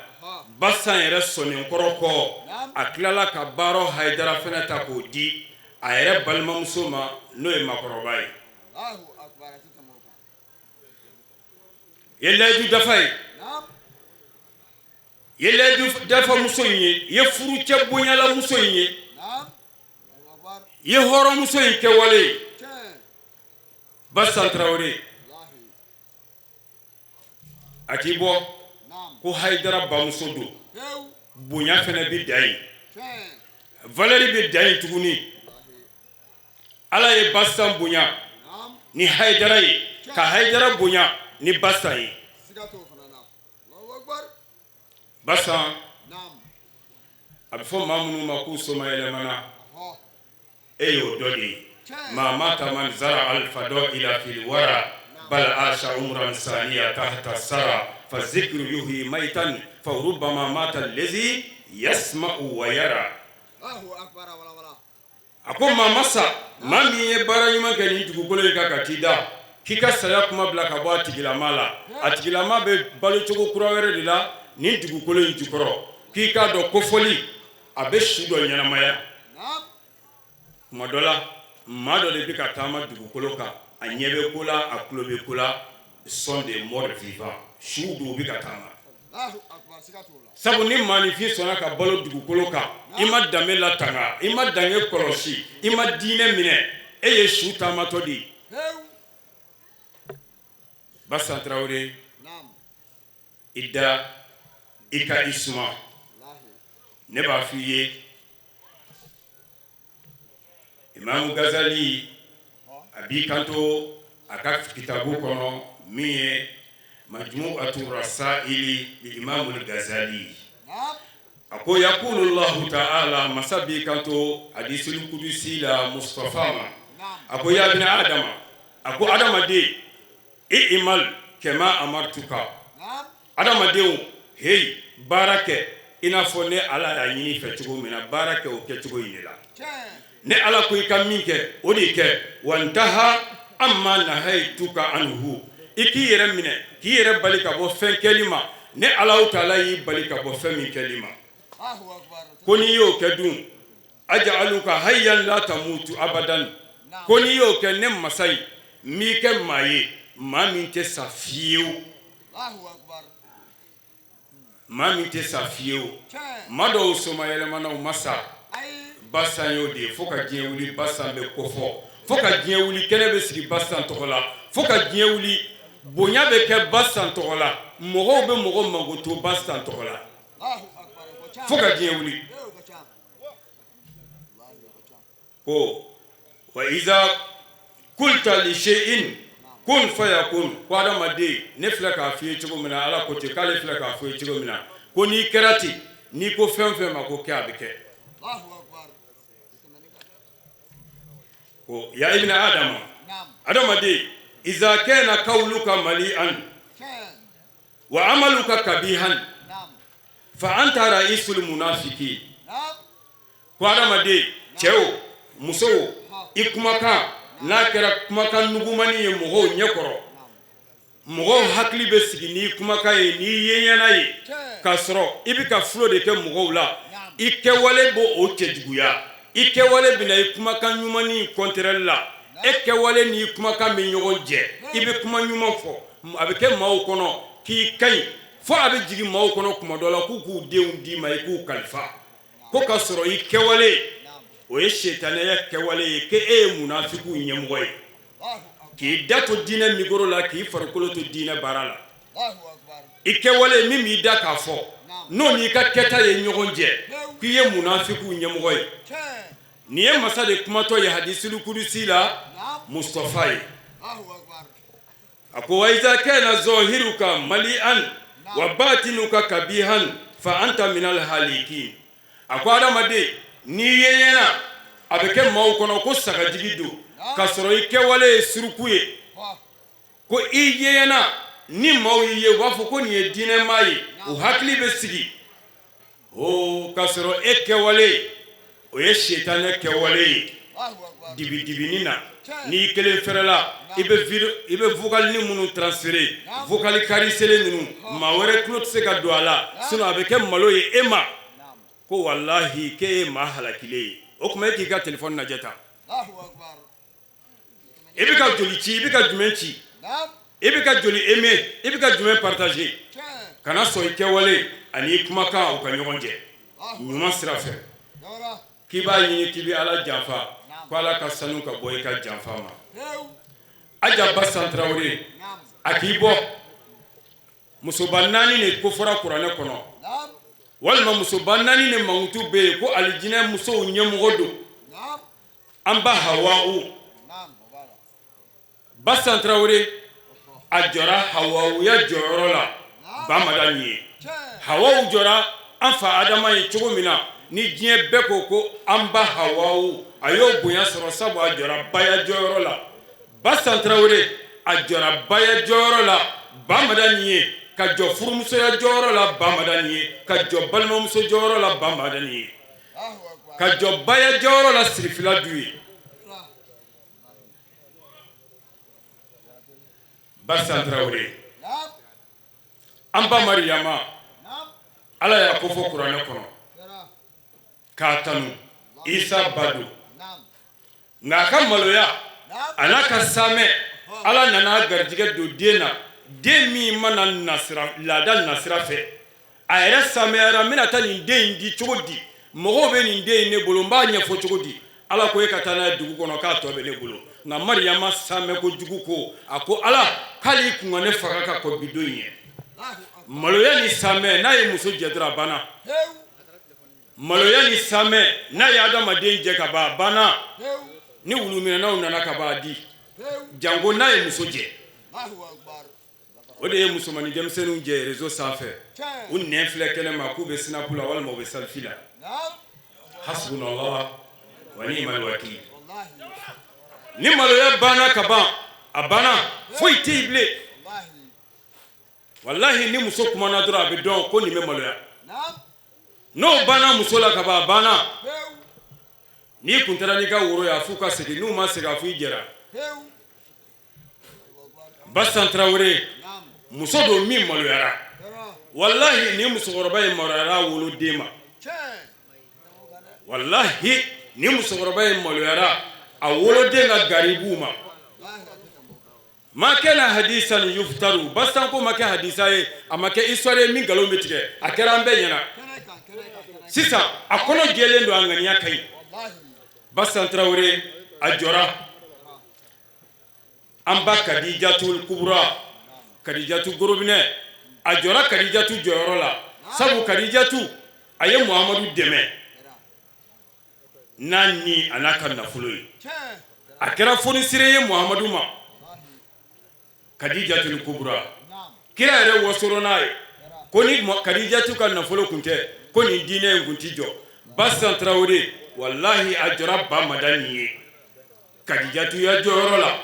Basan yɛrɛ sɔnnen kɔrɔ kɔ, a tilala ka Baarɔ Hayidara fana ta k'o di a yɛrɛ balimamuso ma, n'o ye makɔrɔba ye. I ye layidu dafa ye, i ye layidu dafa muso in ye, i ye furucɛ bonyala muso in ye, i ye hɔrɔnmuso in kɛwale ye. Basan Tarawele, a k'i bɔ ko Hayidara bamuso don, bonya fana bɛ dan yen, valeur bɛ dan yen tuguni. Ala ye Basan bonya ni Hayidara ye, ka Hayidara bonya ni Basan ye. Basan, a bɛ fɔ maa minnu ma k'u somayɛlɛmana, e y'o dɔ de ye. Ma mata man zara al fadaila fil wara bal asha umran saniya tahta sara fa zikru yuhyi maitan fa rubbama mata allazi yasma'u wa yara. A ko maa ma sa, maa min ye baara ɲuman kɛ nin dugukolo in kan ka t'i da, k'i ka saya kuma bila ka bɔ a tigilama la, a tigilama bɛ balo cogo kura wɛrɛ de la nin dugukolo in jukɔrɔ. K'i k'a dɔn kofɔli a bɛ su dɔ ɲɛnamaya. Tuma dɔ la, maa dɔ de bɛ ka taama dugukolo kan, a ɲɛ bɛ ko la, a tulo bɛ ko la, sont des morts vivants, suw don, u bɛ ka taama. Sabu ni maaninfin sɔnna ka balo dugukolo kan, i ma danbe latanga, i ma danbe kɔlɔsi, i ma diinɛ minɛ, e ye su taamatɔ de ye. Basan Tarawele, i da i ka i suma. Ne b'a fɔ i ye, Imamu Gazali a b'i kanto a ka kitabu kɔnɔ min ye Majmu'atu Rasaili li Imamul Gazali, a ko yakulu Allahu ta'ala, masa b'i kanto hadisul kudusi la Mustafa ma, a ko ya bina Adama, a ko adamaden, i'mal kama amartuka, adamadenw heyi, baara kɛ i n'a fɔ ne Ala y'a ɲini i fɛ cogo min na, baara kɛ o kɛcogo in de la. Ne Ala ko i ka min kɛ, o de kɛ. Wantaha amma nahaytuka anhu, i k'i yɛrɛ minɛ, k'i yɛrɛ bali ka bɔ fɛn kɛli ma, ne Alahu taala y'i bali ka bɔ fɛn min kɛli ma. Ko n'i y'o kɛ dun, aj'aluka hayyan la tamutu abadan, ko n'i y'o kɛ, ne masa in n b'i kɛ maa ye, maa min tɛ sa fiyewu, maa min tɛ sa fiyewu. Maa dɔw somayɛlɛmana, u ma sa. Basan y'o de ye. Fo ka diɲɛ wuli, Basan bɛ kofɔ. Fo ka diɲɛ wuli, kɛnɛ bɛ sigi Basan tɔgɔ la. Fo ka diɲɛ wuli, bonya bɛ kɛ Basan tɔgɔ la. Mɔgɔw bɛ mɔgɔ magoto Basan tɔgɔ la fo ka diɲɛ wuli. Ko wa iza kulta li shay'in kun fayakun, ko adamaden, ne filɛ k'a f'i ye cogo min na, Ala ko ten k'ale filɛ k'a f'i ye cogo min na, ko n'i kɛra ten, n'i ko fɛn fɛn ma ko kɛ, a bɛ kɛ. Ko ya ibna adama, adamaden, iza kana kawluka mali'an wa amaluka kabihan fa anta ra'isul munafiki, ko adamaden, cɛ o muso o, i kumakan n'a kɛra kumakan nugumani ye mɔgɔw ɲɛkɔrɔ, mɔgɔw hakili bɛ sigi n'i kumakan ye, n'i yeɲɛna ye, k'a sɔrɔ i bɛ ka fulo de kɛ mɔgɔw la, i kɛwale b'o o cɛjuguya, i kɛwale bɛna i kumakan ɲumanni contraire la, e kɛwale n'i kumakan bɛ ɲɔgɔn jɛ. I bɛ kuma ɲuman fɔ, a bɛ kɛ maaw kɔnɔ k'i ka ɲi, fo a bɛ jigin maaw kɔnɔ kuma dɔ la k'u k'u denw d'i ma, i k'u kalifa, ko k'a sɔrɔ i kɛwale o ye sitanɛya kɛwale ye, k'e ye munafikiw ɲɛmɔgɔ ye, k'i da to diinɛ micro la, k'i farikolo to diinɛ baara la. I kɛwale min b'i da k'a fɔ, n'o n'i ka kɛta ye ɲɔgɔn jɛ, k'i ye munafikiw ɲɛmɔgɔ ye. Nin ye masa de kumatɔ ye hadisul kudusi la Mustafa ye. A ko wa iza kana zɔhiruka mali'an wa batinuka kabihan fa anta minal halikin. A ko adamaden, n'i yeɲɛna, a bɛ kɛ maaw kɔnɔ ko sagajigi don, k'a sɔrɔ i kɛwale ye suruku ye. Ko i yeɲɛna Ni maaw y'i ye, u b'a fɔ ko nin ye diinɛmaa ye, u hakili bɛ sigi o k'a sɔrɔ e kɛwale o ye sitanɛ kɛwale ye. Dibidibini na, n'i kelen fɛrɛla, i bɛ i bɛ vocal ni minnu transférer, vocal kariselen ninnu, maa wɛrɛ tulo tɛ se ka don a la, sinon a bɛ kɛ malo ye e ma ko walahi k'e ye maa halakilen ye. O tuma e k'i ka téléphone lajɛ tan, i bɛ ka joli ci, i bɛ ka jumɛn ci, i bɛ ka joli aimer, i bɛ ka jumɛn partager? Kana sɔn i kɛwale ani i kumakan u ka ɲɔgɔn jɛ ɲuman sira fɛ. K'i b'a ɲini k'i bɛ Ala janfa, ko Ala ka sanu ka bɔ i ka janfa ma. Aja Basan Tarawele, a k'i bɔ musoba naani de ko fɔra kuranɛ kɔnɔ, walima musoba naani de mankutu bɛ yen ko alijinɛ musow ɲɛmɔgɔ don. An ba Hawawu, Basan Tarawele, a jɔra Hawawuya jɔyɔrɔ la bamada nin ye. Hawawu jɔra an fa Adama ye cogo min na, ni diɲɛ bɛɛ ko ko an ba Hawawu, a y'o bonya sɔrɔ sabu a jɔra baya jɔyɔrɔ la. Basan Tarawele, a jɔra baya jɔyɔrɔ la bamada nin ye, ka jɔ furumusoya jɔyɔrɔ la bamada nin ye, ka jɔ balimamuso jɔyɔrɔ la bamada nin ye, ka jɔ baya jɔyɔrɔ la sirifila du ye. Basan Tarawele, an ba Mariyama, Ala y'a kofɔ kuranɛ kɔnɔ k'a tanu, Isa ba don, nka a ka maloya a n'a ka saamɛ, Ala nana garijɛgɛ don den na, den min ma na nasira laada nasira fɛ. A yɛrɛ saamɛyara, n bɛna taa nin den in di cogo di? Mɔgɔw bɛ nin den in ne bolo, n b'a ɲɛfɔ cogo di? Ala ko e ka taa n'a ye dugu kɔnɔ, k'a tɔ bɛ ne bolo. Nka Mariyama saamɛ kojugu ko a ko Ala k'ale kun ka ne faga ka kɔn bi don in ɲɛ. Maloya ni saamɛ, n'a ye muso jɛ dɔrɔn, a banna. Maloya ni saamɛ, n'a ye adamaden jɛ ka ban, a banna. Ni wuluminɛnaw nana ka ban, a di janko n'a ye muso jɛ. O de ye musomannin denmisɛnninw jɛ réseau sanfɛ, u nɛn filɛ kɛnɛ ma k'u bɛ snap la walima u bɛ selfie la. Hasbunallah wa ni'mal wakil. Ni maloya banna ka ban, a banna, foyi tɛ yen bilen. Walahi, ni muso kumana dɔrɔn, a bɛ dɔn ko nin bɛ maloya. N'o banna muso la ka ban, a banna. N'i kun taara n'i ka woro ye, a f'u ka segin. N'u ma segin, a f'u i jɛra. Basan Tarawele, muso don min maloyara. Walahi, ni musokɔrɔba in maloyara woloden ma. Walahi, ni musokɔrɔba in maloyara a woloden ka garibuw ma. Ma kana hadisan yuftaru, Basan ko ma kɛ hadisa ye, a ma kɛ histoire ye min nkalon bɛ tigɛ, a kɛra an bɛɛ ɲɛna. Sisan a kɔnɔ jɛlen don, a ŋaniya ka ɲi. Basan Tarawele, a jɔra an ba Kadijatu Kubura, Kadijatu Gorobinɛ, a jɔra Kadijatu jɔyɔrɔ la, sabu Kadijatu a ye Muhamadu dɛmɛ n'a ni a n'a ka nafolo ye. A kɛra fonisire ye Muhamadu ma. Kadijatu Kubura, kira yɛrɛ wasoro n'a ye ko ni Kadijatu ka nafolo kun tɛ, ko nin diinɛ in kun ti jɔ. Basan Tarawele, walahi, a jɔra ba mada nin ye Kadijatu ya jɔyɔrɔ la.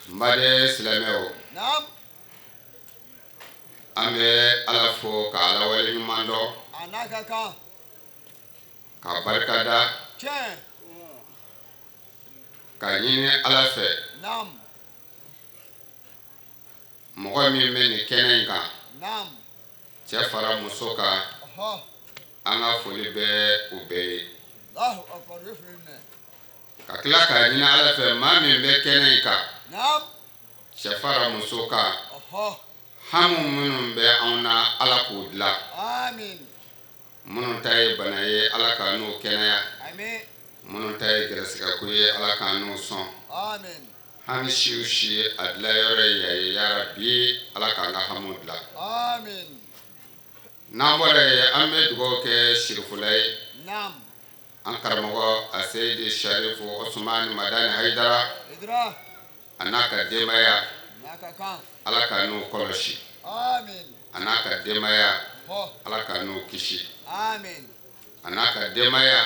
N baden silamɛw, an bɛ Ala fo ka Ala wale ɲuman dɔn, ka barika da, ka ɲini Ala fɛ, mɔgɔ min bɛ nin kɛnɛ in kan, cɛ fara muso kan, an ka foli bɛ u bɛɛ ye, ka tila k'a ɲini Ala fɛ, maa min bɛ kɛnɛ in kan, cɛ fara muso kan, hamu minnu bɛ anw na, Ala k'u dilan. Minnu ta ye bana ye, Ala ka n'u kɛnɛya. Minnu ta ye gɛrɛsɛgɛko ye, Ala ka n'u sɔn. Hami si o si, a dilan yɔrɔ ye yan ye. Yarabi, Ala k'an ka hamu dilan. N'an bɔra yen, an bɛ dugawu kɛ sirifula ye, an karamɔgɔ Aseyidi Sarifu Osumani Madani Hayidara, a n'a ka denbaya, Ala ka n'u kɔlɔsi, a n'a ka denbaya, Ala ka n'u kisi, a n'a ka denbaya.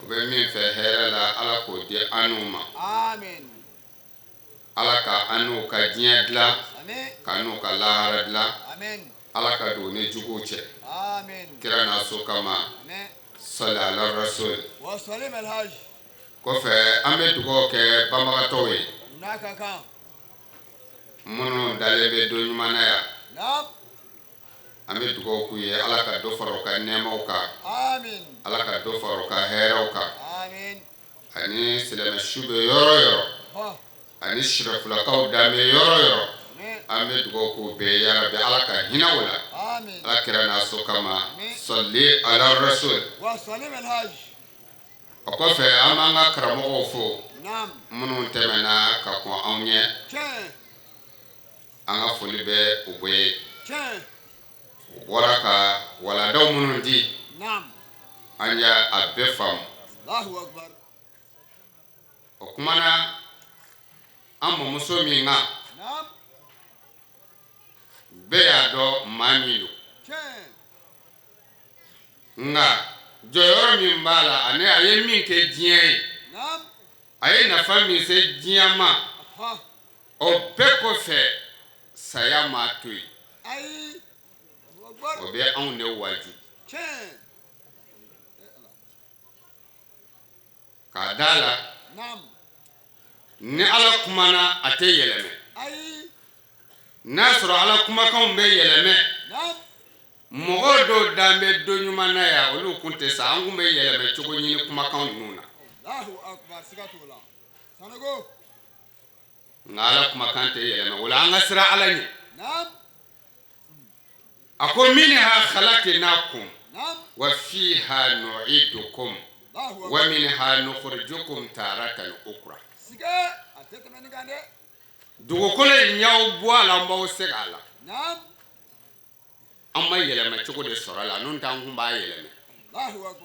U bɛ min fɛ hɛrɛ la, Ala k'o di an n'u ma. Ala ka an n'u ka diɲɛ dilan, ka n'u ka lahara dilan. Ala ka don ni juguw cɛ. Kira n'a so kama, sali ala rasul. Kɔfɛ, an bɛ dugawu kɛ banbagatɔw ye minnu dalen bɛ don ɲuman na yan. An bɛ dugawu k'u ye, Ala ka dɔ fara u ka nɛɛmaw kan, Ala ka dɔ fara u ka hɛrɛw kan. Ani silamɛ su bɛ yɔrɔ yɔrɔ, ani sirafulakaw dan bɛ yɔrɔ yɔrɔ, an bɛ dugawu k'u bɛɛ ye, yarabi Ala ka hinɛ u la, Ala kira n'a so kama, sali ala rasul. O kɔfɛ, an b'an ka karamɔgɔw fo minnu tɛmɛna ka kɔn anw ɲɛ. An ka foli bɛ u bɛɛ ye. U bɔra ka waladaw minnu di, an y'a a bɛɛ faamu. O kumana an mamuso min kan, bɛɛ y'a dɔn maa min don, nka jɔyɔrɔ min b'a la ani a ye min kɛ diɲɛ ye, a ye nafa min se diɲɛ ma, o bɛɛ kɔfɛ saya m'a to yen. O bɛ anw de waaju k'a da la ni Ala kumana, a tɛ yɛlɛmɛ. N'a sɔrɔ Ala kumakanw bɛ yɛlɛmɛ, mɔgɔ dɔw dan bɛ don ɲuman na yan, olu kun tɛ sa. An kun bɛ yɛlɛmɛ cogo ɲini kumakan ninnu na, nka Ala kumakan tɛ yɛlɛmɛ. O la, an ka siran Ala ɲɛ. A ko: minha khalaqnakum wa fiha nu'idukum wa minha nukhrijukum taratan ukra. Dugukolo in y'aw bɔ a la, n b'aw segin a la. An ma yɛlɛma cogo de sɔrɔ a la, n'o tɛ an kun b'a yɛlɛmɛ.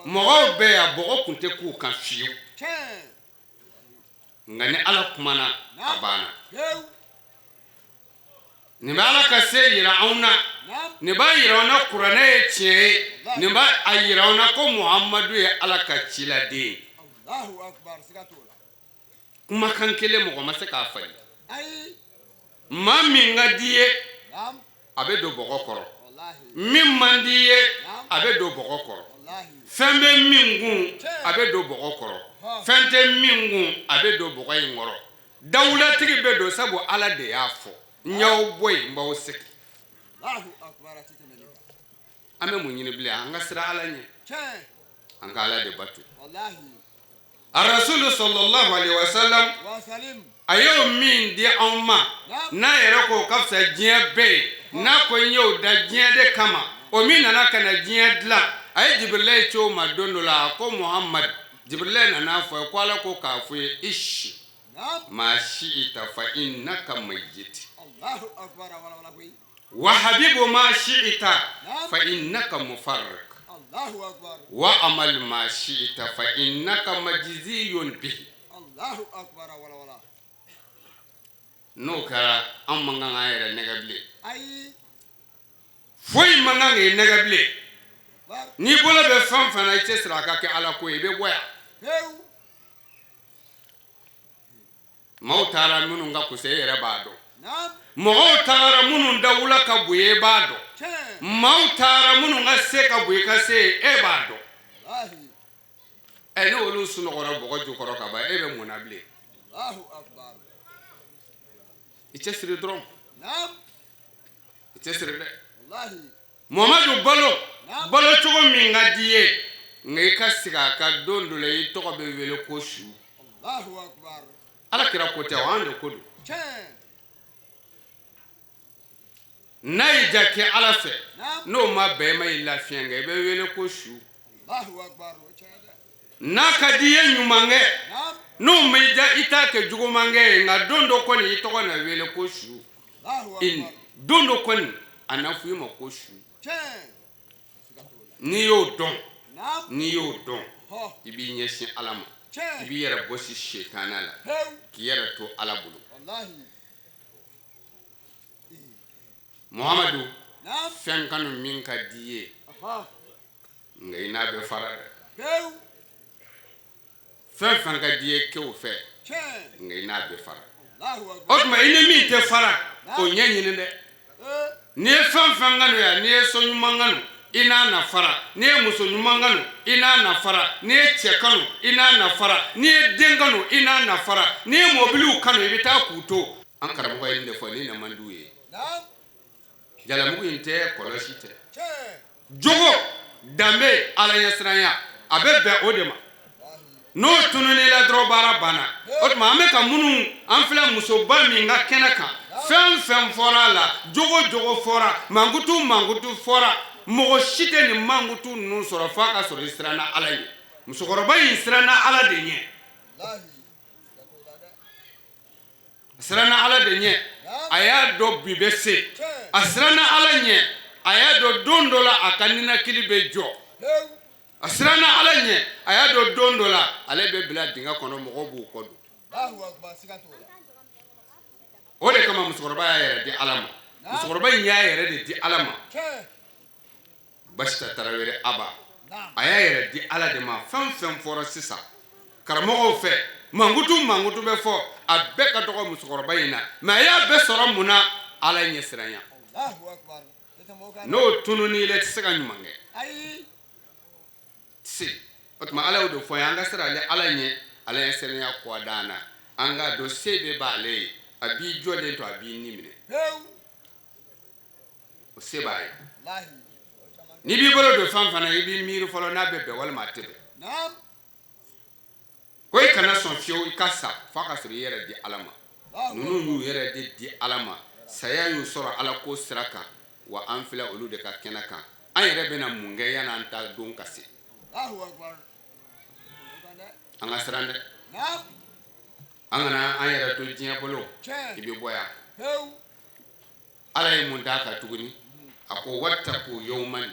Mɔgɔw bɛ yan, bɔgɔ kun tɛ k'u kan fiyewu, nka ni Ala kumana, a banna. Nin bɛ Ala ka se yira anw na, nin b'a yira anw na kuranɛ ye tiɲɛ ye, nin b'a a yira anw na ko Muhamadu ye Ala ka ciladen ye. Kumakan kelen, mɔgɔ ma se k'a falen. Maa min ka di ye, a bɛ don bɔgɔ kɔrɔ. Min man di ye, a bɛ don bɔgɔ kɔrɔ. Fɛn bɛ min kun, a bɛ don bɔgɔ kɔrɔ. Fɛn tɛ min kun, a bɛ don bɔgɔ in kɔrɔ. Dawulatigi bɛ don, sabu Ala de y'a fɔ: n y'aw bɔ yen, n b'aw segin. An bɛ mun ɲini bilen? An ka siran Ala ɲɛ, an ka Ala de bato. Arasulu sallallahu alaihi wasallam, a y'o min di anw ma, n'a yɛrɛ ko ka fisa diɲɛ bɛɛ ye, n'a ko n y'o da diɲɛ de kama, o min nana ka na diɲɛ dilan, a ye Jibirilayi ci o ma don dɔ la. A ko: Muhamad, Jibirilayi nana fɔ ye ko Ala ko k'a fɔ ye: ishi ma shi'ita fa innaka mayyit wa habibu ma shi'ita fa innaka mufarriq wa amal ma shi'ita fa innaka majziyun bihi. N'o kɛra, an man kan k'an yɛrɛ nɛgɛ bilen. Foyi man kan k'i nɛgɛ bilen. N'i bolo bɛ fɛn fɛn na, i tɛ siri a ka kɛ Ala ko ye, i bɛ bɔ yan. Maaw taara minnu ka kusa, e yɛrɛ b'a dɔn. Mɔgɔw taara minnu dawula ka bon, e b'a dɔn. Maaw taara minnu ka se ka bon i ka se, e b'a dɔn. Ɛ, ne olu sunɔgɔra bɔgɔ jukɔrɔ ka ban, e bɛ mun na bilen? I cɛ siri dɔrɔn, i cɛ siri dɛ. Muhamadu, balo balo cogo min ka di ye, nka i ka sigi a ka don dɔ la, i tɔgɔ bɛ wele ko su. Ala kira ko tɛ, o an de ko don. N'a y'i ja kɛ Ala fɛ, n'o ma bɛn i ma, i lafiɲɛ kɛ, i bɛ wele ko su. N'a ka di i ye ɲuman kɛ, n'o ma i ja, i t'a kɛ juguman kɛ ye, nka don dɔ kɔni, i tɔgɔ na wele ko su. Don dɔ kɔni, a na fɔ i ma ko su. N'i y'o dɔn, n'i y'o dɔn, i b'i ɲɛsin Ala ma, i b'i yɛrɛ bɔsi setana la, k'i yɛrɛ to Ala bolo. Muhamadu, fɛn kanu min ka di i ye, nka i n'a bɛ fara dɛ. Fɛn fɛn ka di i ye, kɛ o fɛ, nka i n'a bɛ fara. O tuma i ni min tɛ fara, o ɲɛ ɲini dɛ. N'i ye fɛn fɛn kanu yan, n'i ye so ɲuman kanu, i n'a na fara. N'i ye muso ɲuman kanu, i n'a na fara. N'i ye cɛ kanu, i n'a na fara. N'i ye den kanu, i n'a na fara. N'i ye mɔbiliw kanu, i bɛ taa k'u to. An karamɔgɔ ye nin de fɔ, ni na man d'u ye. Jalamugu in tɛ, kɔlɔsi tɛ, jogo, danbe, Ala ɲɛsiranya, a bɛ bɛn o de ma. N'o tunun'i la dɔrɔn, baara banna. O tuma an bɛ ka minnu, an filɛ musoba min ka kɛnɛ kan, fɛn fɛn fɔra a la, jogo jogo fɔra, mankutu mankutu fɔra, mɔgɔ si tɛ nin mankutu ninnu sɔrɔ f'a ka sɔrɔ i siranna Ala ɲɛ. Musokɔrɔba in siranna Ala de ɲɛ, siranna Ala de ɲɛ. A y'a dɔn bi bɛ se. A siranna Ala ɲɛ, a y'a dɔn don dɔ la a ka ninakili bɛ jɔ. A siranna Ala ɲɛ, a y'a dɔn don dɔ la ale bɛ bila dingɛ kɔnɔ, mɔgɔw b'u kɔ don. O de kama musokɔrɔba y'a yɛrɛ di Ala ma. Musokɔrɔba in y'a yɛrɛ de di Ala ma. Basita Tarawele Aba, a y'a yɛrɛ di Ala de ma. Fɛn fɛn fɔra sisan karamɔgɔw fɛ, mankutu mankutu bɛ fɔ, a bɛɛ ka dɔgɔ musokɔrɔba in na, mais a y'a bɛɛ sɔrɔ mun na? Ala ɲɛsiranya. N'o tunun'i la, i tɛ se ka ɲuman kɛ se. O tuma Ala y'o de fɔ an ye, an ka siran ale Ala ɲɛ. Ala ɲɛsiranya kɔ d'an na, an k'a dɔn se bɛɛ b'ale ye. A b'i jɔlen to, a b'i ni minɛ, o se b'a ye. N'i b'i bolo don fɛn fana, i b'i miiri fɔlɔ n'a bɛ bɛn walima a tɛ bɛn. Ko i kana sɔn fiyewu i ka sa f'a ka sɔrɔ i yɛrɛ di Ala ma. Ninnu y'u yɛrɛ de di Ala ma, saya y'u sɔrɔ Ala ko sira kan. Wa an filɛ olu de ka kɛnɛ kan. An yɛrɛ bɛna mun kɛ yan'an ta don ka se? An ka siran dɛ, an kana an yɛrɛ to diɲɛ bolo. I bɛ bɔ yan, Ala ye mun d'a kan tuguni? A ko wattaku yawman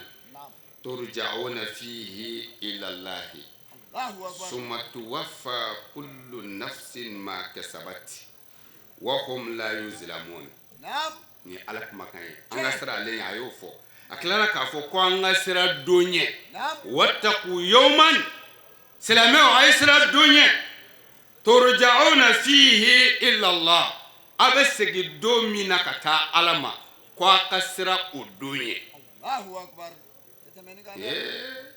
turja'una fihi ilallahi summa tuwaffa kullu nafsin ma kasabat wa hum la yuzlamun. Nin ye Ala kumakan ye, an ka siran ale ɲɛ. A y'o fɔ, a tilara k'a fɔ ko an ka siran don ɲɛ. Wattaku yawman, silamɛw, a ye siran don ɲɛ. Turja'una fihi ilallah, a bɛ segin don min na ka taa Ala ma, ko a ka siran o don ɲɛ. Ee,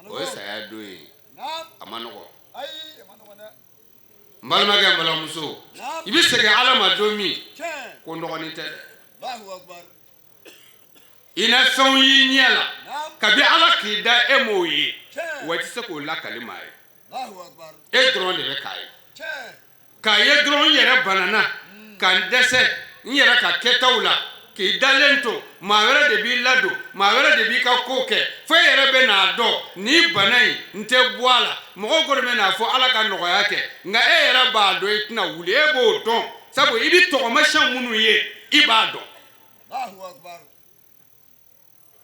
o ye saya don ye, a ma nɔgɔ. N balimakɛ, n balimamuso, i bɛ segin Ala ma don min, ko nɔgɔnin tɛ dɛ. I na fɛnw y'i ɲɛ la kabi Ala k'i da, e m'o ye, wa i tɛ se k'o lakali maa ye. E dɔrɔn de bɛ k'a ye. K'a ye dɔrɔn, n yɛrɛ banana ka n dɛsɛ n yɛrɛ ka kɛtaw la, k'i dalen to, maa wɛrɛ de b'i ladon, maa wɛrɛ de b'i ka ko kɛ, fo e yɛrɛ bɛ n'a dɔn nin bana in, n tɛ bɔ a la. Mɔgɔw kɔni bɛ n'a fɔ Ala ka nɔgɔya kɛ, nka e yɛrɛ b'a dɔn i tɛna wuli. E b'o dɔn, sabu i bɛ tɔgɔmasiyɛn minnu ye, i b'a dɔn.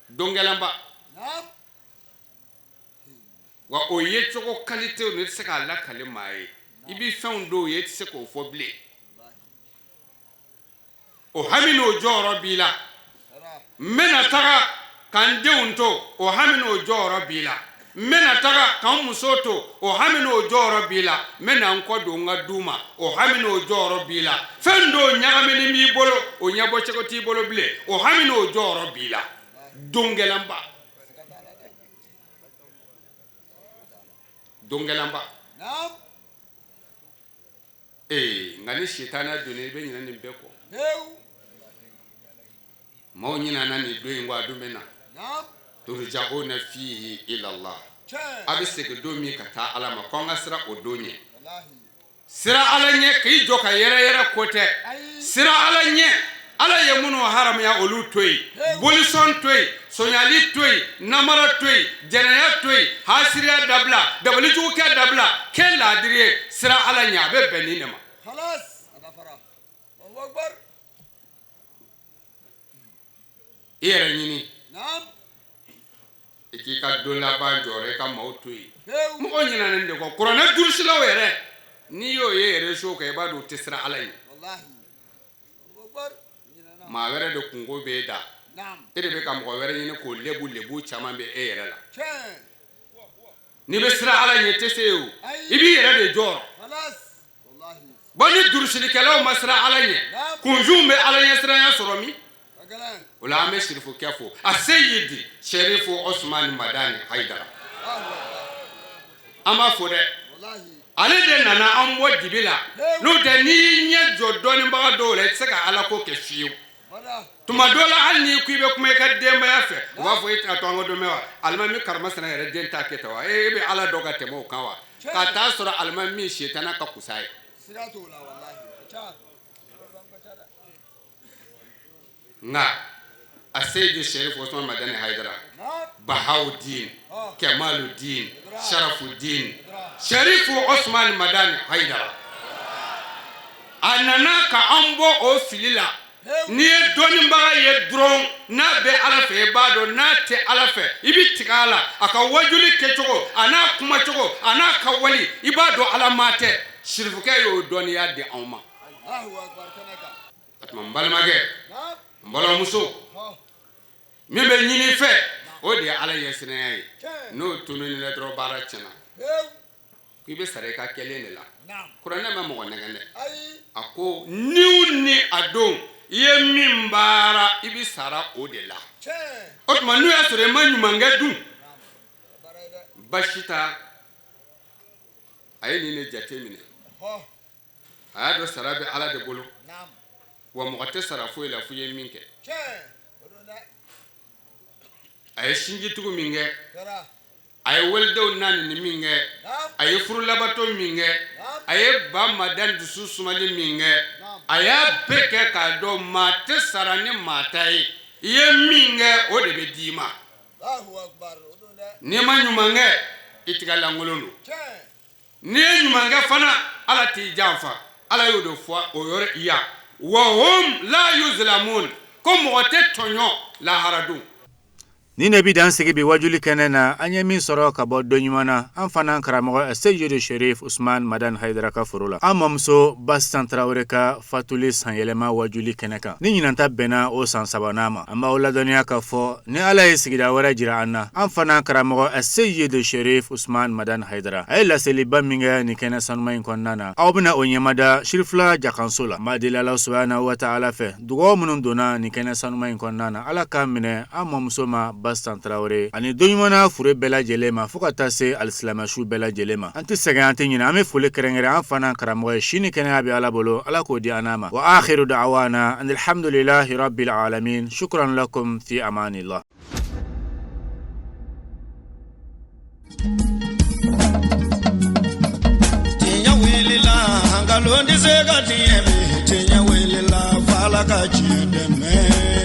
Don gɛlɛnba wa, o ye cogo qualité ne tɛ se k'a lakale maa ye. I bɛ fɛnw dɔw ye, i tɛ se k'o fɔ bilen. O hami n'o jɔyɔrɔ b'i la. N bɛna taga ka n denw to, o hami n'o jɔyɔrɔ b'i la. N bɛna taga ka n muso to, o hami n'o jɔyɔrɔ b'i la. N bɛna n kɔ don n ka du ma, o hami n'o jɔyɔrɔ b'i la. Fɛn dɔw ɲagaminen b'i bolo, o ɲɛbɔcogo t'i bolo bilen, o hami n'o jɔyɔrɔ b'i la. Don gɛlɛnba, don gɛlɛnba. Ee, nka ni sitanɛ donna, i bɛ ɲinɛ nin bɛɛ kɔ. Maaw ɲinɛna nin don in kɔ, a dun bɛ na. Turja'una fihi ilallah, a bɛ segin don min ka taa Ala ma, ko an ka siran o don ɲɛ. Siran Ala ɲɛ k'i jɔ ka yɛrɛ yɛrɛ ko tɛ. Siran Ala ɲɛ, Ala ye minnu haramuya, olu to yen. Bolisɔn to yen, sonyali to yen, namara to yen, jɛnɛya to yen, hasiriya dabila, dabalijugukɛ dabila, kɛ laadiri ye. Siran Ala ɲɛ, a bɛ bɛn nin de ma. I yɛrɛ ɲini, i k'i ka don laban jɔyɔrɔ, i ka maaw to yen. Mɔgɔ ɲinɛna nin de kɔ. Kuranɛ durusilaw yɛrɛ, n'i y'o ye réseau kan, i b'a dɔn u tɛ siran Ala ɲɛ. Maa wɛrɛ de kunko b'e da, e de bɛ ka mɔgɔ wɛrɛ ɲini k'o lebu. Lebu caman bɛ e yɛrɛ la. N'i bɛ siran Ala ɲɛ, tɛ se o, i b'i yɛrɛ de jɔyɔrɔ. Bon, ni durusilikɛlaw ma siran Ala ɲɛ, kunfinw bɛ Ala ɲɛsiranya sɔrɔ min? O la an bɛ sirifukɛ fo, a Seyidi Serifu Osumani Madani Hayidara, an b'a fo dɛ. Ale de nana an bɔ dibi la. N'o tɛ, n'i y'i ɲɛ jɔ dɔnnibaga dɔw la, i tɛ se ka Ala ko kɛ fiyewu. Tuma dɔ la, hali n'i ko i bɛ kuma i ka denbaya fɛ, u b'a fɔ e tɛna to an ka dɔn wa, alimami karamasina yɛrɛ den t'a kɛ tan wa, e bɛ Ala dɔn ka tɛmɛ o kan wa? Ka taa sɔrɔ alimami sitana ka kusa ye. Nka a Seyidi Serifu Osumani Madani Hayidara, Bahawudin Kemaludin Sharafudin Serifu Osumani Madani Hayidara, a nana ka an bɔ o fili la. N'i ye dɔnnibaga ye dɔrɔn, n'a bɛ Ala fɛ, i b'a dɔn. N'a tɛ Ala fɛ, i bɛ tigɛ a la. A ka wajuli kɛcogo, a n'a kumacogo, a n'a ka wali, i b'a dɔn Ala maa tɛ. Sirifukɛ y'o dɔnniya di anw ma. O tuma, n balimakɛ, n balimamuso, min bɛ ɲini i fɛ, o de ye Ala ɲɛsiranya ye. N'o tunun'i la dɔrɔn, baara tiɲɛna. K'i bɛ sara i ka kɛlen de la. Kuranɛ ma mɔgɔ nɛgɛn dɛ. A ko niw ni a don, i ye min baara, i bɛ sara o de la. O tuma, n'o y'a sɔrɔ i ma ɲuman kɛ dun, basi t'a. A ye nin de jate minɛ. A y'a dɔn sara bɛ Ala de bolo, wa mɔgɔ tɛ sara foyi la fo i ye min kɛ. A ye sinjitugu min kɛ, a ye walidenw naani min kɛ, a ye furu labato min kɛ, a ye ba Madani dusu sumali min kɛ, a y'a bɛɛ kɛ k'a dɔn maa tɛ sara ni maa ta ye. I ye min kɛ, o de bɛ d'i ma. N'i ma ɲuman kɛ, i tigɛ lankolon don. N'i ye ɲuman kɛ fana, Ala t'i janfa. Ala y'o de fɔ o yɔrɔ yan: wa hum la yuzlamun, ko mɔgɔ tɛ tɔɲɔ lahara don. Nin de bi dan sigi bi wajuli kɛnɛ na. An ye min sɔrɔ ka bɔ don ɲuman na, an fana karamɔgɔ Seyidu Sherif Usman Madan Hayidara ka foro la, an mamuso Basitan Tarawele ka fatuli sanyɛlɛma wajuli kɛnɛ kan, ni ɲinanta bɛnna o san sabanan ma. An b'aw ladɔnniya k'a fɔ ni Ala ye sigida wɛrɛ jira an na, an fana karamɔgɔ Seyidu Sherif Usman Madan Hayidara, a ye laseliba min kɛ nin kɛnɛ sanuma in kɔnɔna na, aw bɛna o ɲɛmada Sirifila Jakanso la. An b'a deli Ala subahana wa taala fɛ, dugawu minnu donna nin kɛnɛ sanuma in kɔnɔna na, Ala k'a minɛ an mamuso ma Basitan Tarawele ani don ɲuman na fure bɛɛ lajɛlen ma, fo ka taa se alisilamɛsu bɛɛ lajɛlen ma. An tɛ sɛgɛn, an tɛ ɲinɛ. An bɛ foli kɛrɛnkɛrɛn an fana karamɔgɔ ye. Si ni kɛnɛya bɛ Ala bolo, Ala k'o di an n'a ma. Wa akhiru da'wana alhamdulillahi rabbil alamin. Shukran lakum, fi amanillah. Tiɲɛ wulila, nkalon tɛ se ka tiɲɛ bi. Tiɲɛ wulila, f'Ala ka tiɲɛ dɛmɛ.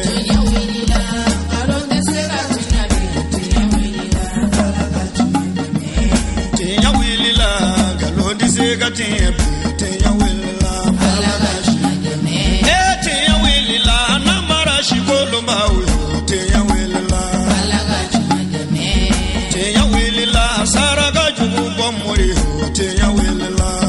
Tiɲɛ wulila, nkalon tɛ se ka tiɲɛ bi. Tiɲɛ wulila, f'Ala ka tiɲɛ dɛmɛ. Tiɲɛ wulila, nkalon tɛ se ka tiɲɛ bi. Tiɲɛ wulila, f'Ala ka tiɲɛ dɛmɛ. E tiɲɛ wulila, namara si kolonbaw yo. Tiɲɛ wulila, Ala ka tiɲɛ dɛmɛ. Tiɲɛ wulila, saraka jugu bɔ mori yo. Tiɲɛ wulila.